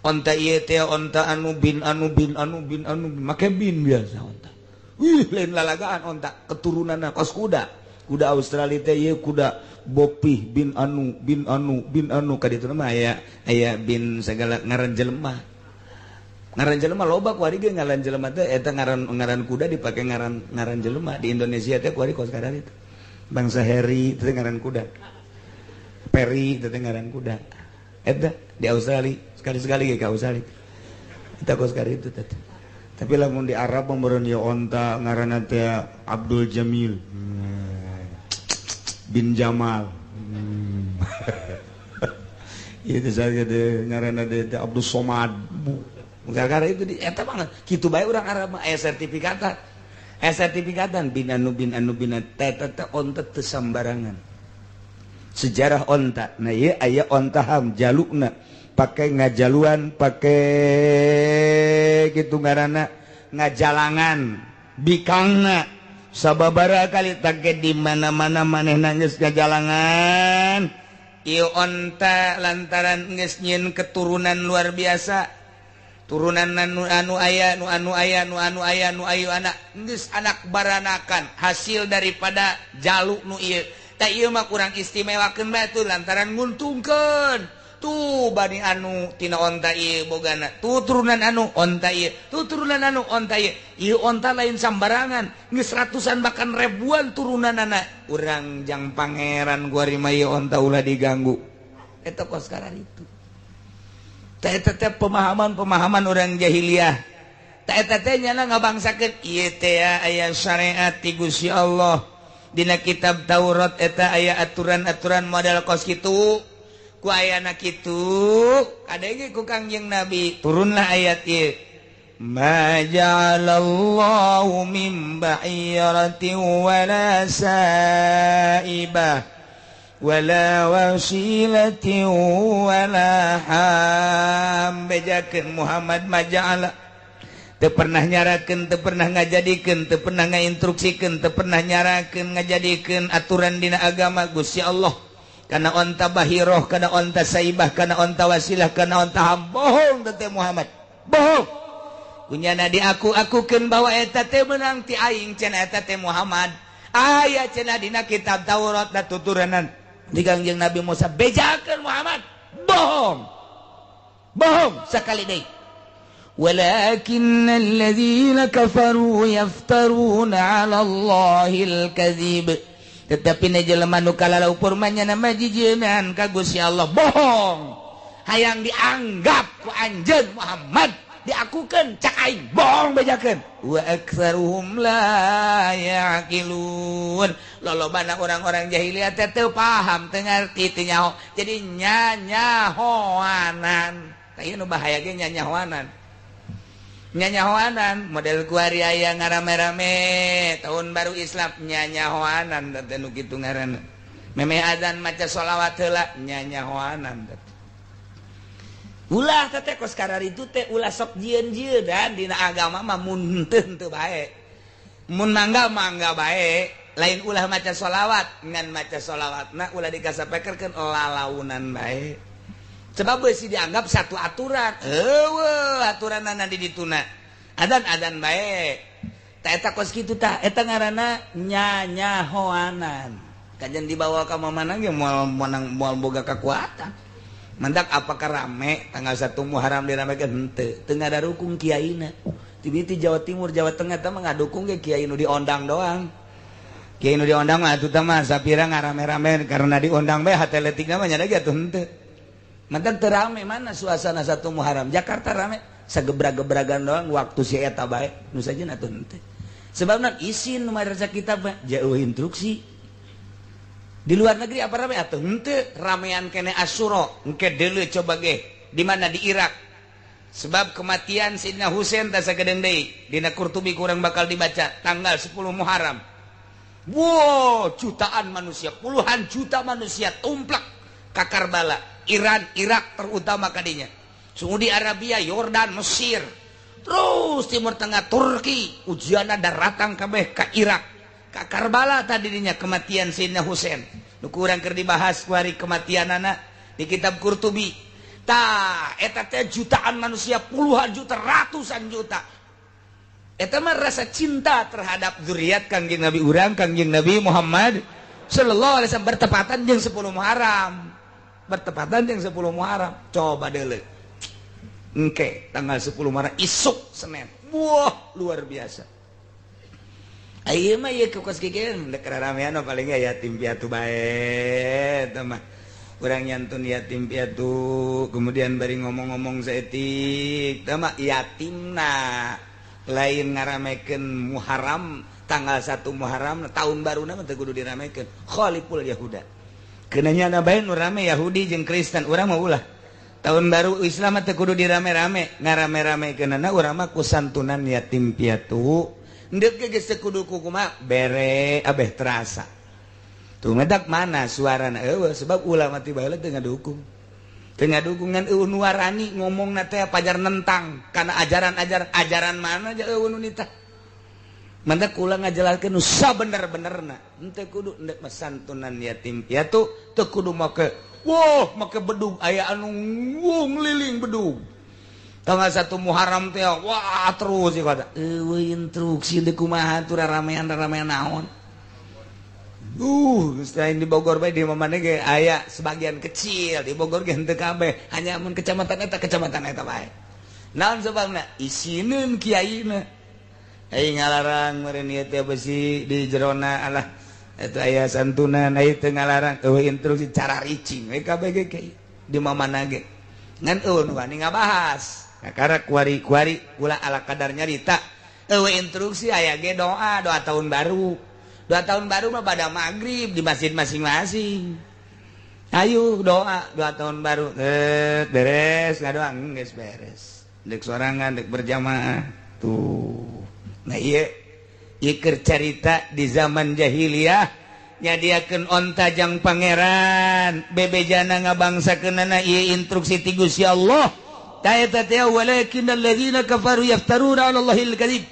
Onta ieu teh onta anu bin anu bin anu bin anu make bin biasa onta. Wih lain lalagaan onta keturunanna kos kuda. Kuda Australia teh ieu kuda bopih bin anu bin anu bin anu ka ditu mah aya aya bin segala ngaran jelema. Ngaran jelema loba kuari ge ngaran jelema teh eta ngaran ngaran kuda dipake ngaran ngaran jelema di Indonesia teh kuari kos kadar itu. Bangsa Harry teh ngaran kuda. Perry teh ngaran kuda. Eta di Australia sekali-sekali ge ka Australia. Eta kos kadar itu teh. Tapi lamun di Arab meureun ieu onta ngaranna teh Abdul Jamil bin Jamal. Ieu teh saya teh ngaranna teh Abdul Somad. Gara-gara itu di eta banget. Kitu bae urang Arab mah aya sertifikatan. Aya sertifikatan bin anu bin anu bin teh teh onta teu sambarangan. Sejarah onta. Nah ieu aya onta ham jalukna pake ngajaluan, pake kitu ngaranna ngajalangan bikangna sababaraha kali take di mana-mana manehna geus ngajalangan. Ieu onta lantaran geus nyieun keturunan luar biasa. Turunan anu anu aya nu anu aya nu anu aya nu ayu anak geus anak baranakan hasil daripada jaluk nu ieu. Tah ieu mah kurang istimewakeun bae tuh lantaran nguntungkeun. Tuh bani anu tina onta ieu bogana, tuh turunan anu onta ieu, tuh turunan anu onta ieu. Ieu onta lain sambarangan, geus ratusan bahkan ribuan turunanana. Urang jang pangeran kuari mah ieu onta ulah diganggu. Eta kos karar itu. Eta teh pemahaman-pemahaman orang jahiliyah. Eta teh nyana ngabangsakeun ieu teh aya syariat ti Gusti Allah. Dina kitab Taurat eta aya aturan-aturan model kos kitu. Ku ayana kitu, kadenge ku Kangjeng Nabi turunlah ayat ieu. Ma ja'alallahu min ba'iratin wala sa'ibah wala wasilatin wala ham. Bejakeun Muhammad maja'ala teu pernah nyarakeun, teu pernah ngajadikeun, teu pernah ngainstruksikeun, teu pernah nyarakeun ngajadikeun aturan dina agama Gusti Allah. Kana onta bahiroh, kana onta saibah, kana onta wasilah, kana onta ham. Bohong teh Muhammad, bohong. Kunyana diaku-akukeun bahwa eta teh meunang ti aing cenah eta teh Muhammad. Aya cenah dina kitab Taurat da tuturanan di Kangjeng Nabi Musa. Bejakeun Muhammad, bohong. Bohong sakali deui. Walakinnal ladzina kafaru yaftaruna 'ala Allahil kadzib. Tetapi na jelema nu kalalau purmanya nama jijeunan ka Gusti Allah bohong. Hayang dianggap ku anjeun Muhammad diakukeun cak aing bohong bejakeun. Wa aktsaruhum la yaqilun. Lolobana orang-orang jahiliyah teh teu paham, teu ngarti, teu nyaho. Jadi nyanyahoanan. Tah ieu nu bahaya ge nyanyahoanan. Nyanyahoanan model kuari aya ngarame-rame tahun baru Islam nyanyahoanan teh nu kitu ngaranna. Memeh adzan maca sholawat heula nyanyahoanan teh. Ulah teh kos kararitu teh ulah sok jieun-jieun dan dina agama mah mun henteu bae. Mun mangga mangga bae, lain ulah maca sholawat ngan maca sholawatna ulah dikasapekerkeun lalaunan bae. Sebab beusi dianggap satu aturan. Eueuh aturanna di dituna. Adan-adan bae. Ta eta kos kitu tah, eta ngaranna nyanyahoanan. Kajian dibawa ka mana ge moal menang moal boga kekuatan. Mendak apakah rame tanggal 1 Muharram diramekeun henteu. Teu ngadarukung kiaina. Ti Jawa Timur, Jawa Tengah teh mah ngadukung ge kiai nu diondang doang. Kiai nu diondang mah atuh teh mah sapira ngarame-rame karena diondang bae hate leutikna mah nya ge atuh henteu. Mantan terame mana suasana 1 Muharram Jakarta rame sagebra-gebragan doang waktu si eta bae nu sajen atuh henteu. Sebabna isin nu madrasah kita mah jauh instruksi. Di luar negeri apa rame atuh henteu ramean kene Asyura engke deuleu coba ge di mana di Irak. Sebab kematian Sayyidina Husain teh sagedeung deui dina Qurtubi kurang bakal dibaca tanggal 10 Muharram. Wow, jutaan manusia, puluhan juta manusia tumplak ka Karbala. Iran, Irak terutama kadinya. Saudi Arabia, Yordan, Mesir, terus Timur Tengah, Turki, ujianna daratang kabeh ka Irak, ka Karbala tadinya kematian Sayyidina Husain. Nu kurang keur dibahas kuari kematianana di kitab Qurtubi. Tah, eta teh jutaan manusia, puluhan juta, ratusan juta. Eta mah rasa cinta terhadap zuriat Kangjeng Nabi urang, Kangjeng Nabi Muhammad sallallahu alaihi wasallam bertepatan jeung 10 Muharram. Bertepatan yang 10 Muharram. Coba deuleu. Engke tanggal 10 Muharram isuk Senin. Wah, luar biasa. Ayeuna mah ieu kos kieu dek ramean paling ge yatim piatu bae eta mah. Urang nyantun yatim piatu, kemudian bari ngomong-ngomong saeutik, tah mah yatimna lain ngaramekeun Muharram tanggal 1 Muharram tahun baruna mah teu kudu diramekeun. Khaliful Yahuda. Kenanya na bae nu rame Yahudi jeung Kristen, urang mah ulah. Tahun baru Islam mah teu kudu dirame-rame, ngarame-ramekeunana urang mah ku santunan yatim piatu. Endek ge geus teu kudu kumaha bere abeh terasa. Tuh ngedak mana suarana eueuh sebab ulama ti baheula teu ngadukung. Teu ngadukung ngan eueuh nu warani ngomongna teh pajar nentang kana ajaran-ajaran ajaran mana aja eueuh nu nitah. Mantak kula ngajelaskeun nu sabener-benerna. Henteu kudu endek mah santunan yatim piatu, teu kudu make wah make bedug aya anu ngeliling bedug. Tanggal 1 Muharram teh wah terus ieu kata. Eueuh instruksi deui kumaha atuh ramean-ramean naon. Geus lain di Bogor bae di mana ge aya sebagian kecil di Bogor ge henteu kabeh, hanya mun kecamatan eta bae. Naon sebabna? Isineun kiaina. Ai ngalarang meureun ieu teh besi di jerona alah eta aya santunan ai teu ngalarang eueuh instruksi cara ricing we kabeh ge di mamana ge. Ngan eueuh nu wani ngabahas. Kakara kuari-kuari ulah ala kadar nyarita. Eueuh instruksi aya ge doa, doa tahun baru. Doa tahun baru mah pada maghrib di masjid masing-masing. Ayo doa, doa tahun baru. Beres ngadoa geus beres. Dek sorangan, dek berjamaah. Tuh. Nah ieu ieu keur carita di zaman jahiliyah nyadiakeun onta jang pangeran bebejana ngabangsakeunana ieu instruksi ti Gusti Allah. Ta eta teh walakinnal ladzina kafaru yaftaruna 'ala Allahil kadzib.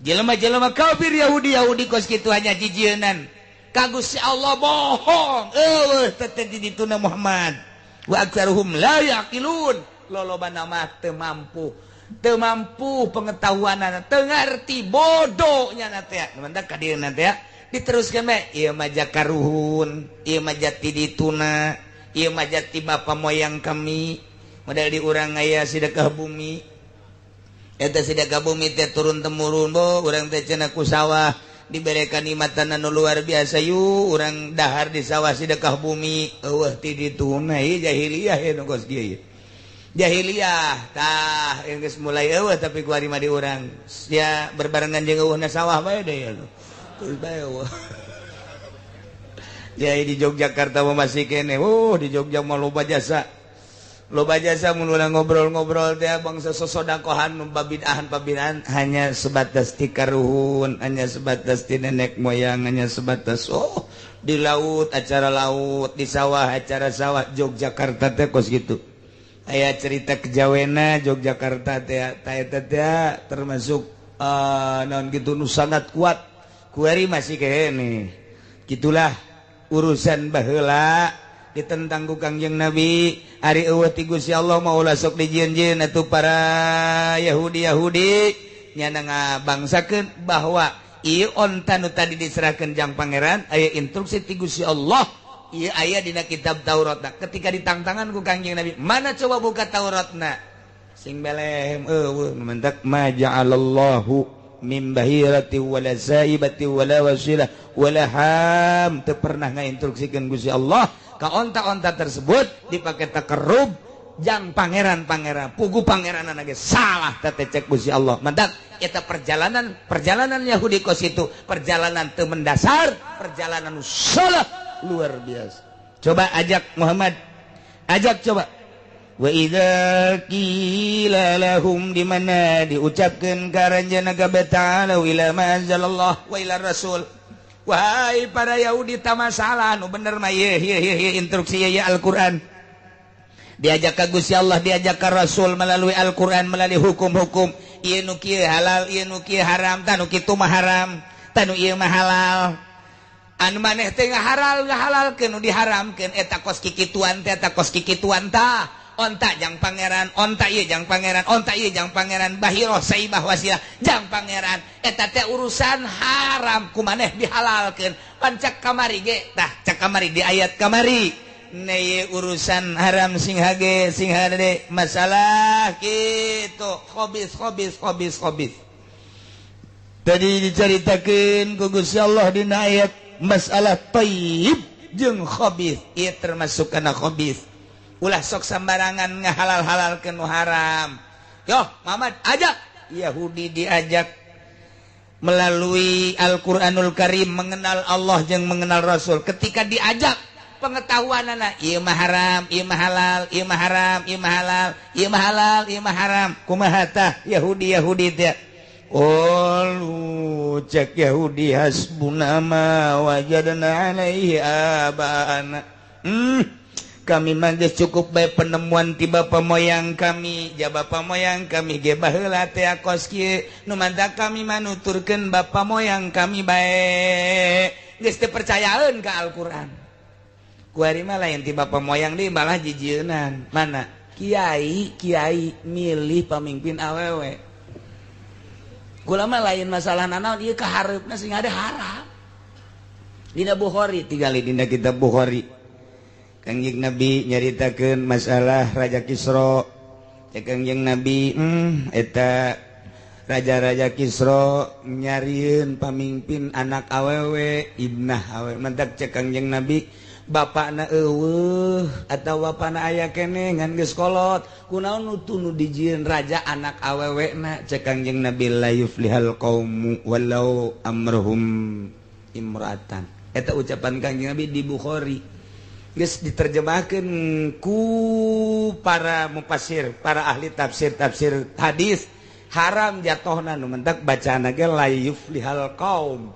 Jelema-jelema kafir Yahudi-Yahudi kos kitu hanya jijieunan ka Gusti Allah bohong. Eueuh teh di dituna Muhammad. Wa aktsaruhum la yaqilun. Lolobana mah teu mampu. Teu mampu pengetahuanana, teu ngarti bodohnya na teh. Mantak ka dieu na teh diteruskeun bae ieu mah jakaruhun, ieu mah jati dituna, ieu mah jati bapa moyang kami. Model di urang aya sedekah bumi. Eta sedekah bumi teh turun temurun bo, urang teh cenah ku sawah dibere kanikmatan anu luar biasa yu, urang dahar di sawah sedekah bumi. Eueuh ti dituna ieu jahiliyah ieu nu kos kieu. Jahiliyah tah geus mulai eueuh tapi kuari mah di urang sia berbarengan jeung eueuhna sawah bae deui terus bae eueuh. Jadi di Yogyakarta mah masih keneh. Oh, di Jogja mah loba jasa. Loba jasa mun urang ngobrol-ngobrol teh bangsa sosodakohan nu babid'ahan hanya sebatas ti karuhun, hanya sebatas ti nenek moyang, hanya sebatas oh di laut acara laut, di sawah acara sawah. Yogyakarta teh kos gitu. Aya cerita kejawena Yogyakarta teh ta eta teh termasuk naon gitu nu sangat kuat. Kuari masih kene. Gitulah urusan baheula ditentang ku Kangjeng Nabi. Ari eueuh ti Gusti Allah mah ulah sok dijieun-jieun atuh para Yahudi-Yahudi nyana ngabangsakeun bahwa ieu onta nu tadi diserahkeun jang pangeran aya instruksi ti Gusti Allah, ieu aya dina kitab Tauratna. Ketika ditangtangan ku Kangjeng Nabi, mana coba buka Tauratna, sing belehem eueuh. Mentak ma ja'alallahu min bahirati wala saibati wala wasilah wala ham, teu pernah ngainstruksikeun Gusti Allah ka onta-onta tersebut dipakai takarrub jang pangeran-pangeran pugu pangeran ge salah teh cek Gusti Allah. Mentak eta perjalanan Yahudi kos itu perjalanan teu mendasar, perjalanan salah luar biasa. Coba ajak Muhammad, ajak coba. Wa idza qila lahum, di mana diucapkeun ka aranjeunna kabeh, ta'alu ila ma anzalallah wa ila rasul. Wahai para Yahudi, ta masalah nu bener mah ieu ieu ieu instruksi ieu Al-Qur'an. Diajak ka Gusti Allah, diajak ka Rasul melalui Al-Qur'an, melalui hukum-hukum. Ieu nu kieu halal, ieu nu kieu haram, tah nu kitu mah haram, tah nu ieu mah halal. Anu maneh teh ngahalal ngahalalkeun nu diharamkeun eta kos kikituan teh, eta kos kikituan tah. Onta jang pangeran, onta ieu jang pangeran, onta ieu jang pangeran, bahiroh saibah wasilah jang pangeran. Eta teh urusan haram ku maneh dihalalkeun. Pan cak kamari ge tah, cak kamari di ayat kamari. Neye urusan haram sing hage sing hade masalah kitu khobis khobis khobis khobis. Tadi diceritakeun ku Gusti Allah dina ayat masalah thayyib jeung khabis, ieu termasuk kana khabis. Ulah sok sembarangan ngahalal-halalkeun nu haram. Yo, Muhammad ajak Yahudi diajak melalui Al-Qur'anul Karim mengenal Allah jeung mengenal Rasul. Ketika diajak pengetahuan anak, ieu mah haram, ieu mah halal, ieu mah haram, ieu mah halal, ieu mah halal, ieu mah haram. Kumaha tah Yahudi-Yahudi teh? Qalu, cek Yahudi, hasbuna ma wajadna alaihi abana. Kami mah geus cukup bae penemuan ti bapa moyang kami, ja bapa moyang kami ge baheula teh kos kieu, nu mantak kami mah nuturkeun bapa moyang kami bae. Geus teu percayaeun ka Al-Qur'an. Kuari mah lain ti bapa moyang deui, malah jijieunan. Mana? Kiai, kiai milih pamimpin awewe. Kula mah lain masalah nanaon ieu kahareupna sing ada haram. Dina Bukhari tingali dina kitab Bukhari. Kangjeng Nabi nyaritakeun masalah Raja Kisra. Cek Kangjeng Nabi, eta raja-raja Kisra nyarieun pamimpin anak awewe, ibnah awewe. Mentak cek Kangjeng Nabi, bapakna eueuh atawa bapakna aya keneh ngan geus kolot, kunaon nu tunu dijieun raja anak awewe na? Cek Kangjeng Nabi, la yuflihal qaumu walau amruhum imra'atan. Eta ucapan Kangjeng Nabi di Bukhari. Geus diterjemahkeun ku para mufasir, para ahli tafsir-tafsir hadis, haram jatohna nu mentak bacaanna ge la yuflihal qaum.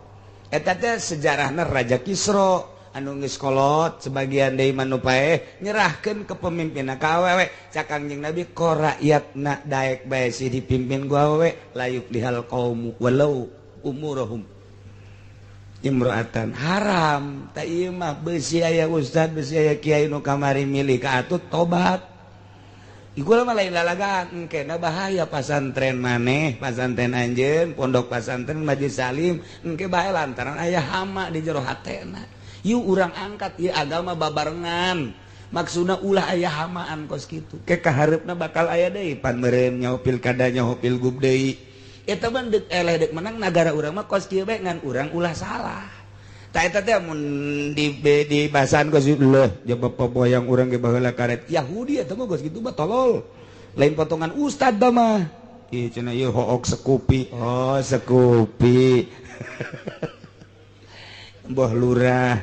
Eta teh sejarahna Raja Kisra anu geus kolot, sebagian deui mah nu paeh nyerahkeun kepemimpinna ka awewe. Cak Kangjeng Nabi, ko rakyatna daek bae sih dipimpin ku awewe, la yuflihal qaumu walau umuruhum imro'atan. Haram tak ieu mah, besi aya ustad, besi aya kiai nu kamari milih ka atut tobat. Iku mah lain lalagaan, engkena bahaya pasantren maneh, pasantren anjeun, pondok pasantren Majelis Salim, engke bahaya lantaran aya hama di jero hatena. Yuk urang angkat ieu agama babarengan. Maksudna ulah aya hamaan kos kitu. Ke kahareupna bakal aya deui pan meureun nyaho pilkada nyaho pilgub deui. Eta mah deuk eleh deuk menang nagara urang mah kos kieu bae, ngan urang ulah salah. Tah eta teh mun di bahasan kos leuh ja bapa moyang urang ge baheula karet Yahudi eta mah geus kitu mah tolol. Lain potongan ustad da mah. Ieu cenah ieu hook sekupi. Oh, sekupi. Boh lurah,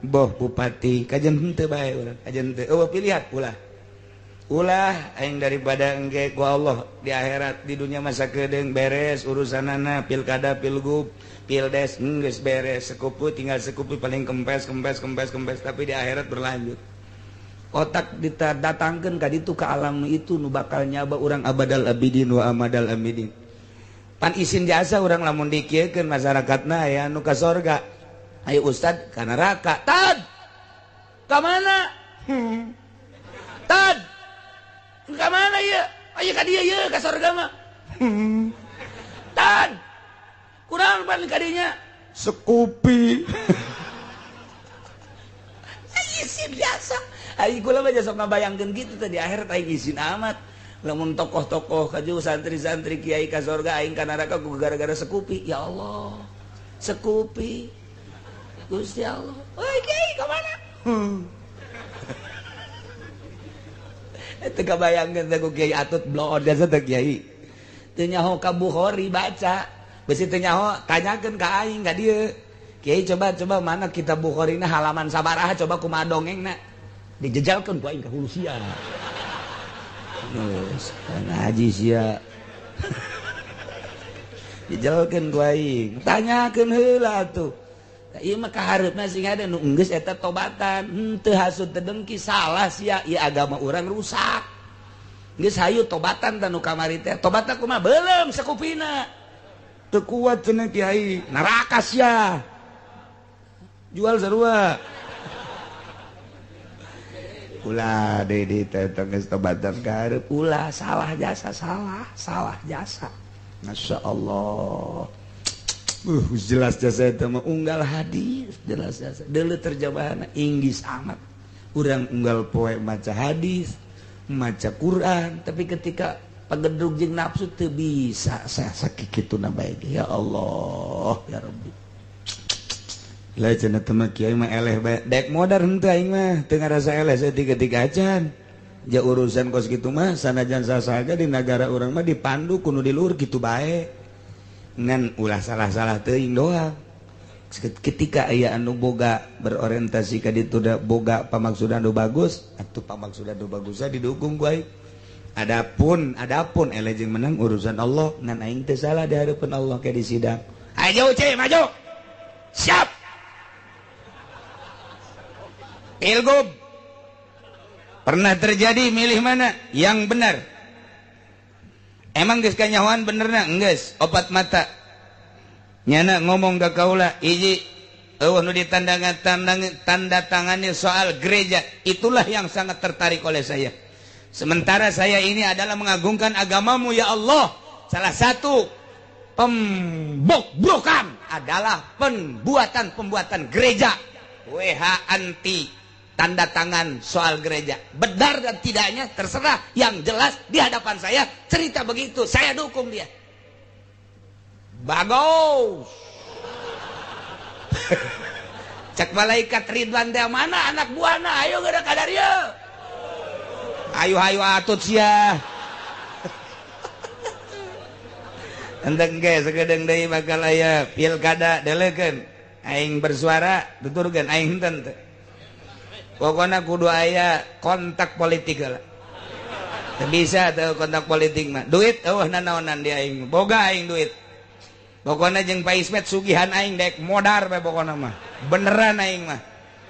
boh bupati, kajen henteu bae urang, kajen teu. Eueuh pilihan ulah. Ulah aing daripada engke ku Allah di akhirat di dunia masa kedeung beres urusanana pilkada pilgub pildes geus beres sekupu tinggal sekupu paling kempes kempes kempes kempes tapi di akhirat berlanjut. Otak didatangkeun ka ditu ka alam itu nu bakal nyaba urang abadal abidin wa amadal amidin. Pan isin jasa urang lamun dikieukeun masyarakatna aya nu ka sorga. Ayo ustad ka neraka. Tad. Ka mana? Tad. Ka mana ieu? Aya ka dieu ieu ka sorga mah. Tad. Kurang pan ka dinya sekupi. Isin jasa. Aing kula mah sok ngabayangkeun kitu teh di akhirat aing isin amat. Lamun tokoh-tokoh kaju santri-santri kiai ka sorga aing ka neraka ku gara-gara sekupi. Ya Allah. Sekupi. Gusti Allah. Oi kiai ka mana? Teu kabayangkeun teh ku kiai Atut bloon jasa teh kiai. Teu nyaho ka Bukhari baca. Besi teu nyaho tanyakeun ka aing ka dieu. Kiai coba mana kitab Bukhari na halaman sabaraha coba kumaha dongengna. Dijejalkeun ku aing ka hulu sia. Geus ngaji sia. Dijejalkeun ku aing. Tanyakeun heula atuh. Ieu mah kahareupna sing ada nu enggeus eta tobatan, henteu hasud teu dengki salah sia, ieu agama urang rusak. Geus hayu tobatan tah nu kamari teh. Tobatna kumaha? Beuleum sakupina. Teu kuat cenah kiai, neraka sia. Jual sarua. Ulah deui di teh geus tobatan kahareup, ulah salah jasa, salah, salah jasa. Masya Allah. Jelas jasa itu mah unggal hadis, jelas jasa. Deuleu terjemahanna Inggris amat. Urang unggal poe maca hadis, maca Quran, tapi ketika pagedrug jeung nafsu teu bisa sakituna bae. Ya Allah, ya Rabbi. Lah cenah teh mah kiai mah eleh bae. Dek modar henteu aing mah, teu ngarasa eleh saeutik-eutik acan. Ja urusan kos kitu mah sanajan sasaga di nagara urang mah dipandu kudu di luhur kitu bae. Ngan ulah salah-salah teuing doang. Ketika aya anu boga berorientasi ka ditu da boga pamaksudan nu bagus, atuh pamaksudan nu bagusna didukung ku aing. Adapun eleh jeung menang urusan Allah, ngan aing teu salah di hareupeun Allah ke di sidang. Ayo ce maju. Siap. Pilgub pernah terjadi milih mana yang benar. Emang geus kanyahoan benerna? Enggeus, opat mata. Nyana ngomong ka kaula, hiji eueuh nu ditanda tangani soal gereja, itulah yang sangat tertarik oleh saya. Sementara saya ini adalah mengagungkan agamamu ya Allah. Salah satu pembobrokan adalah pembuatan-pembuatan gereja. WH anti tanda tangan soal gereja. Benar dan tidaknya terserah, yang jelas di hadapan saya cerita begitu, saya dukung dia. Bagus. Cek malaikat Ridwan teh mana anak buahna, ayo geura ka dieu. Ayo ayo atut sia. Enteng ge sakedeung deui bakal aya pilkada deleukeun. Aing bersuara tuturkeun aing henteu teh. Pokoknya kudu aya kontak politik lah. Teu bisa teu kontak politik mah. Duit eueuh nanaonan di aing. Boga aing duit. Pokoknya jeung Pak Ismet sugihan aing dek modar bae pokokna mah. Beneran aing mah.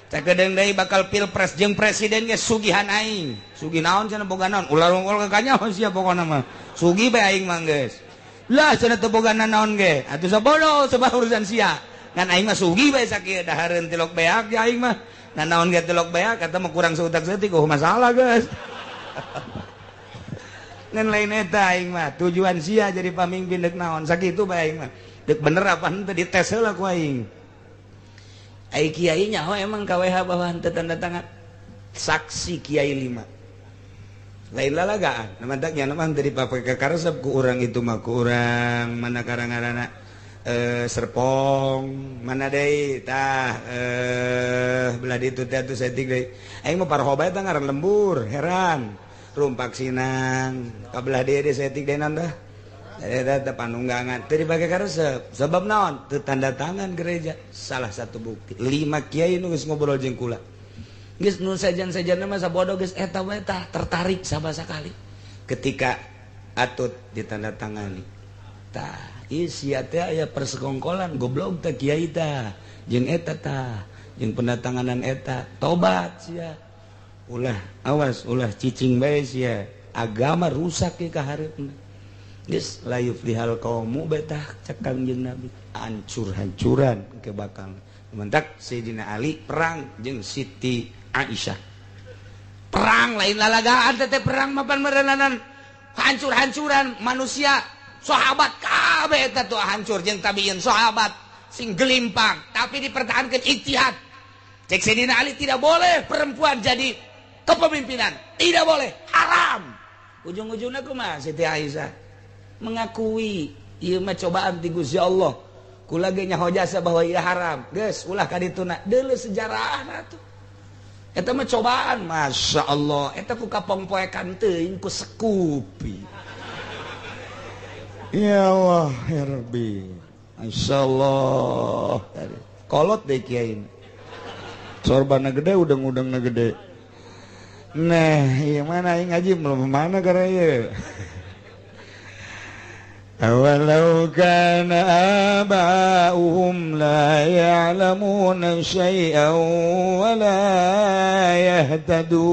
Sakedeung deui bakal pilpres jeung presiden ge sugihan aing. Sugih naon cenah boga naon? Ulah rungkul ka kanyaho sia pokokna mah. Sugih bae aing mah geus. Lah cenah teu boga nanaon ge. Atuh sabodo sebab urusan sia. Ngan aing mah sugih bae sakieu dahareun tilok beak ya aing mah. Nah naon ge tilok beak kata mah kurang seutak seutik oh masalah guys. Ngan lain eta aing mah tujuan sia jadi pamimpin deuk naon sakitu bae aing mah. Deuk bener apa henteu dites heula ku aing. Ai kiai nyaho emang ka WH bahwa henteu tanda tangan. Saksi kiai 5. Lain lalagaan, mantak nya mah teu dipake karesep ku urang itu mah ku urang mana karang-karana Serpong mana deui tah belah ditu teh atuh saeutik deui aing mah parho bae tah ngaran lembur heran rumpak sinang ka belah dieu deui saeutik deui naon tah eta teh panunggangan teu dipake karesep sebab naon teu tanda tangan gereja. Salah satu bukti 5 kiai nu geus ngobrol jeung kula Geus nu sejen-sejen mah sabodo geus eta we tah tertarik sama sekali. Ketika atut ditandatangani. Tah, ieu sia teh aya persekongkolan goblok teh kiai tah. Jeung eta tah, jeung pendatanganan eta tobat sia. Ulah awas ulah cicing bae sia. Agama rusak ke ka hareupna. Geus la yuflihal qaumu betah cek Kangjeng Nabi. Hancur-hancuran ke bakal. Mentak Sayyidina Ali perang jeung Siti Aisyah. Perang lain lalagaan teh perang mapan merenanan hancur-hancuran manusia sahabat kabeh eta tuh hancur jeung tabiin sahabat sing gelimpang tapi dipertahankan ijtihad. Cek Sayyidina Ali tidak boleh perempuan jadi kepemimpinan, tidak boleh, haram. Ujung-ujungnya kumaha Siti Aisyah mengakui ieu mah cobaan ti Gusti Allah. Kula ge nyaho jasa bahwa ieu haram. Geus ulah ka dituna. Deuleu sejarahna tuh. Eta mah cobaan, Masya Allah. Eta ku kapongpoekan teuing ku sekupi. Ya Allah, ya Rabbi. Masya Allah. Kolot deh kiai. Sorbana gede, udang-udangna gede. Nah, iya mana aing ngaji belum mana karena ieu. Awalau kana aba'uhum la ya'lamuna syai'an wa la yahtadun.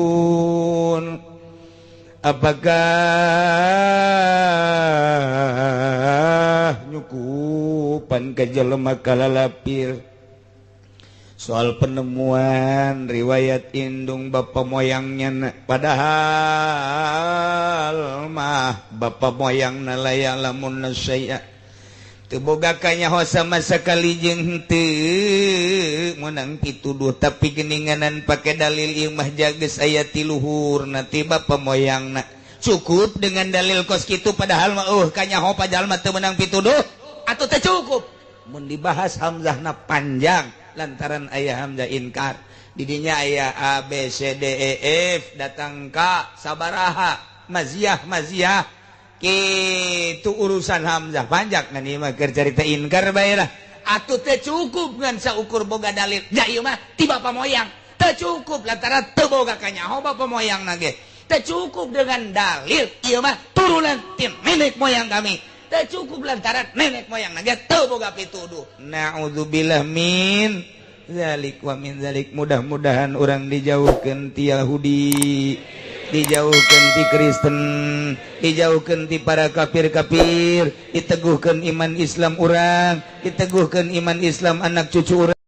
Apakah nyukupan ka jelema kalalapir soal penemuan riwayat indung bapa moyangnya, padahal mah bapa moyangna la ya'lamun syai'a teu boga kanyaho sama sekali jeung henteu meunang pituduh tapi geuninganan pake dalil ieu mah jages aya ti luhurna ti bapa moyangna. Cukup dengan dalil kos kitu padahal mah kanyaho pajalma teu meunang pituduh atuh teu cukup. Mun dibahas hamzahna panjang lantaran ayah hamzah inkar didinya ayah A B C D E F datang ka sabaraha maziah maziah kitu urusan hamzah panjang ngan ieu mah keur carita inkar bae lah atuh teu cukup ngan saukur boga dalil ja ieu mah ti bapa moyang teu cukup lantaran teu boga kanyaho bapa moyang na ge teu cukup dengan dalil ieu mah turunan ti nenek moyang kami teu cukup lantaran nenek moyang na ge teu boga pituduh. Na'udzubillah min zalik wa min zalik. Mudah-mudahan orang dijauhkeun ti Yahudi, dijauhkeun ti Kristen, dijauhkeun ti para kafir-kafir, diteguhkeun iman Islam urang, diteguhkeun iman Islam anak cucu urang.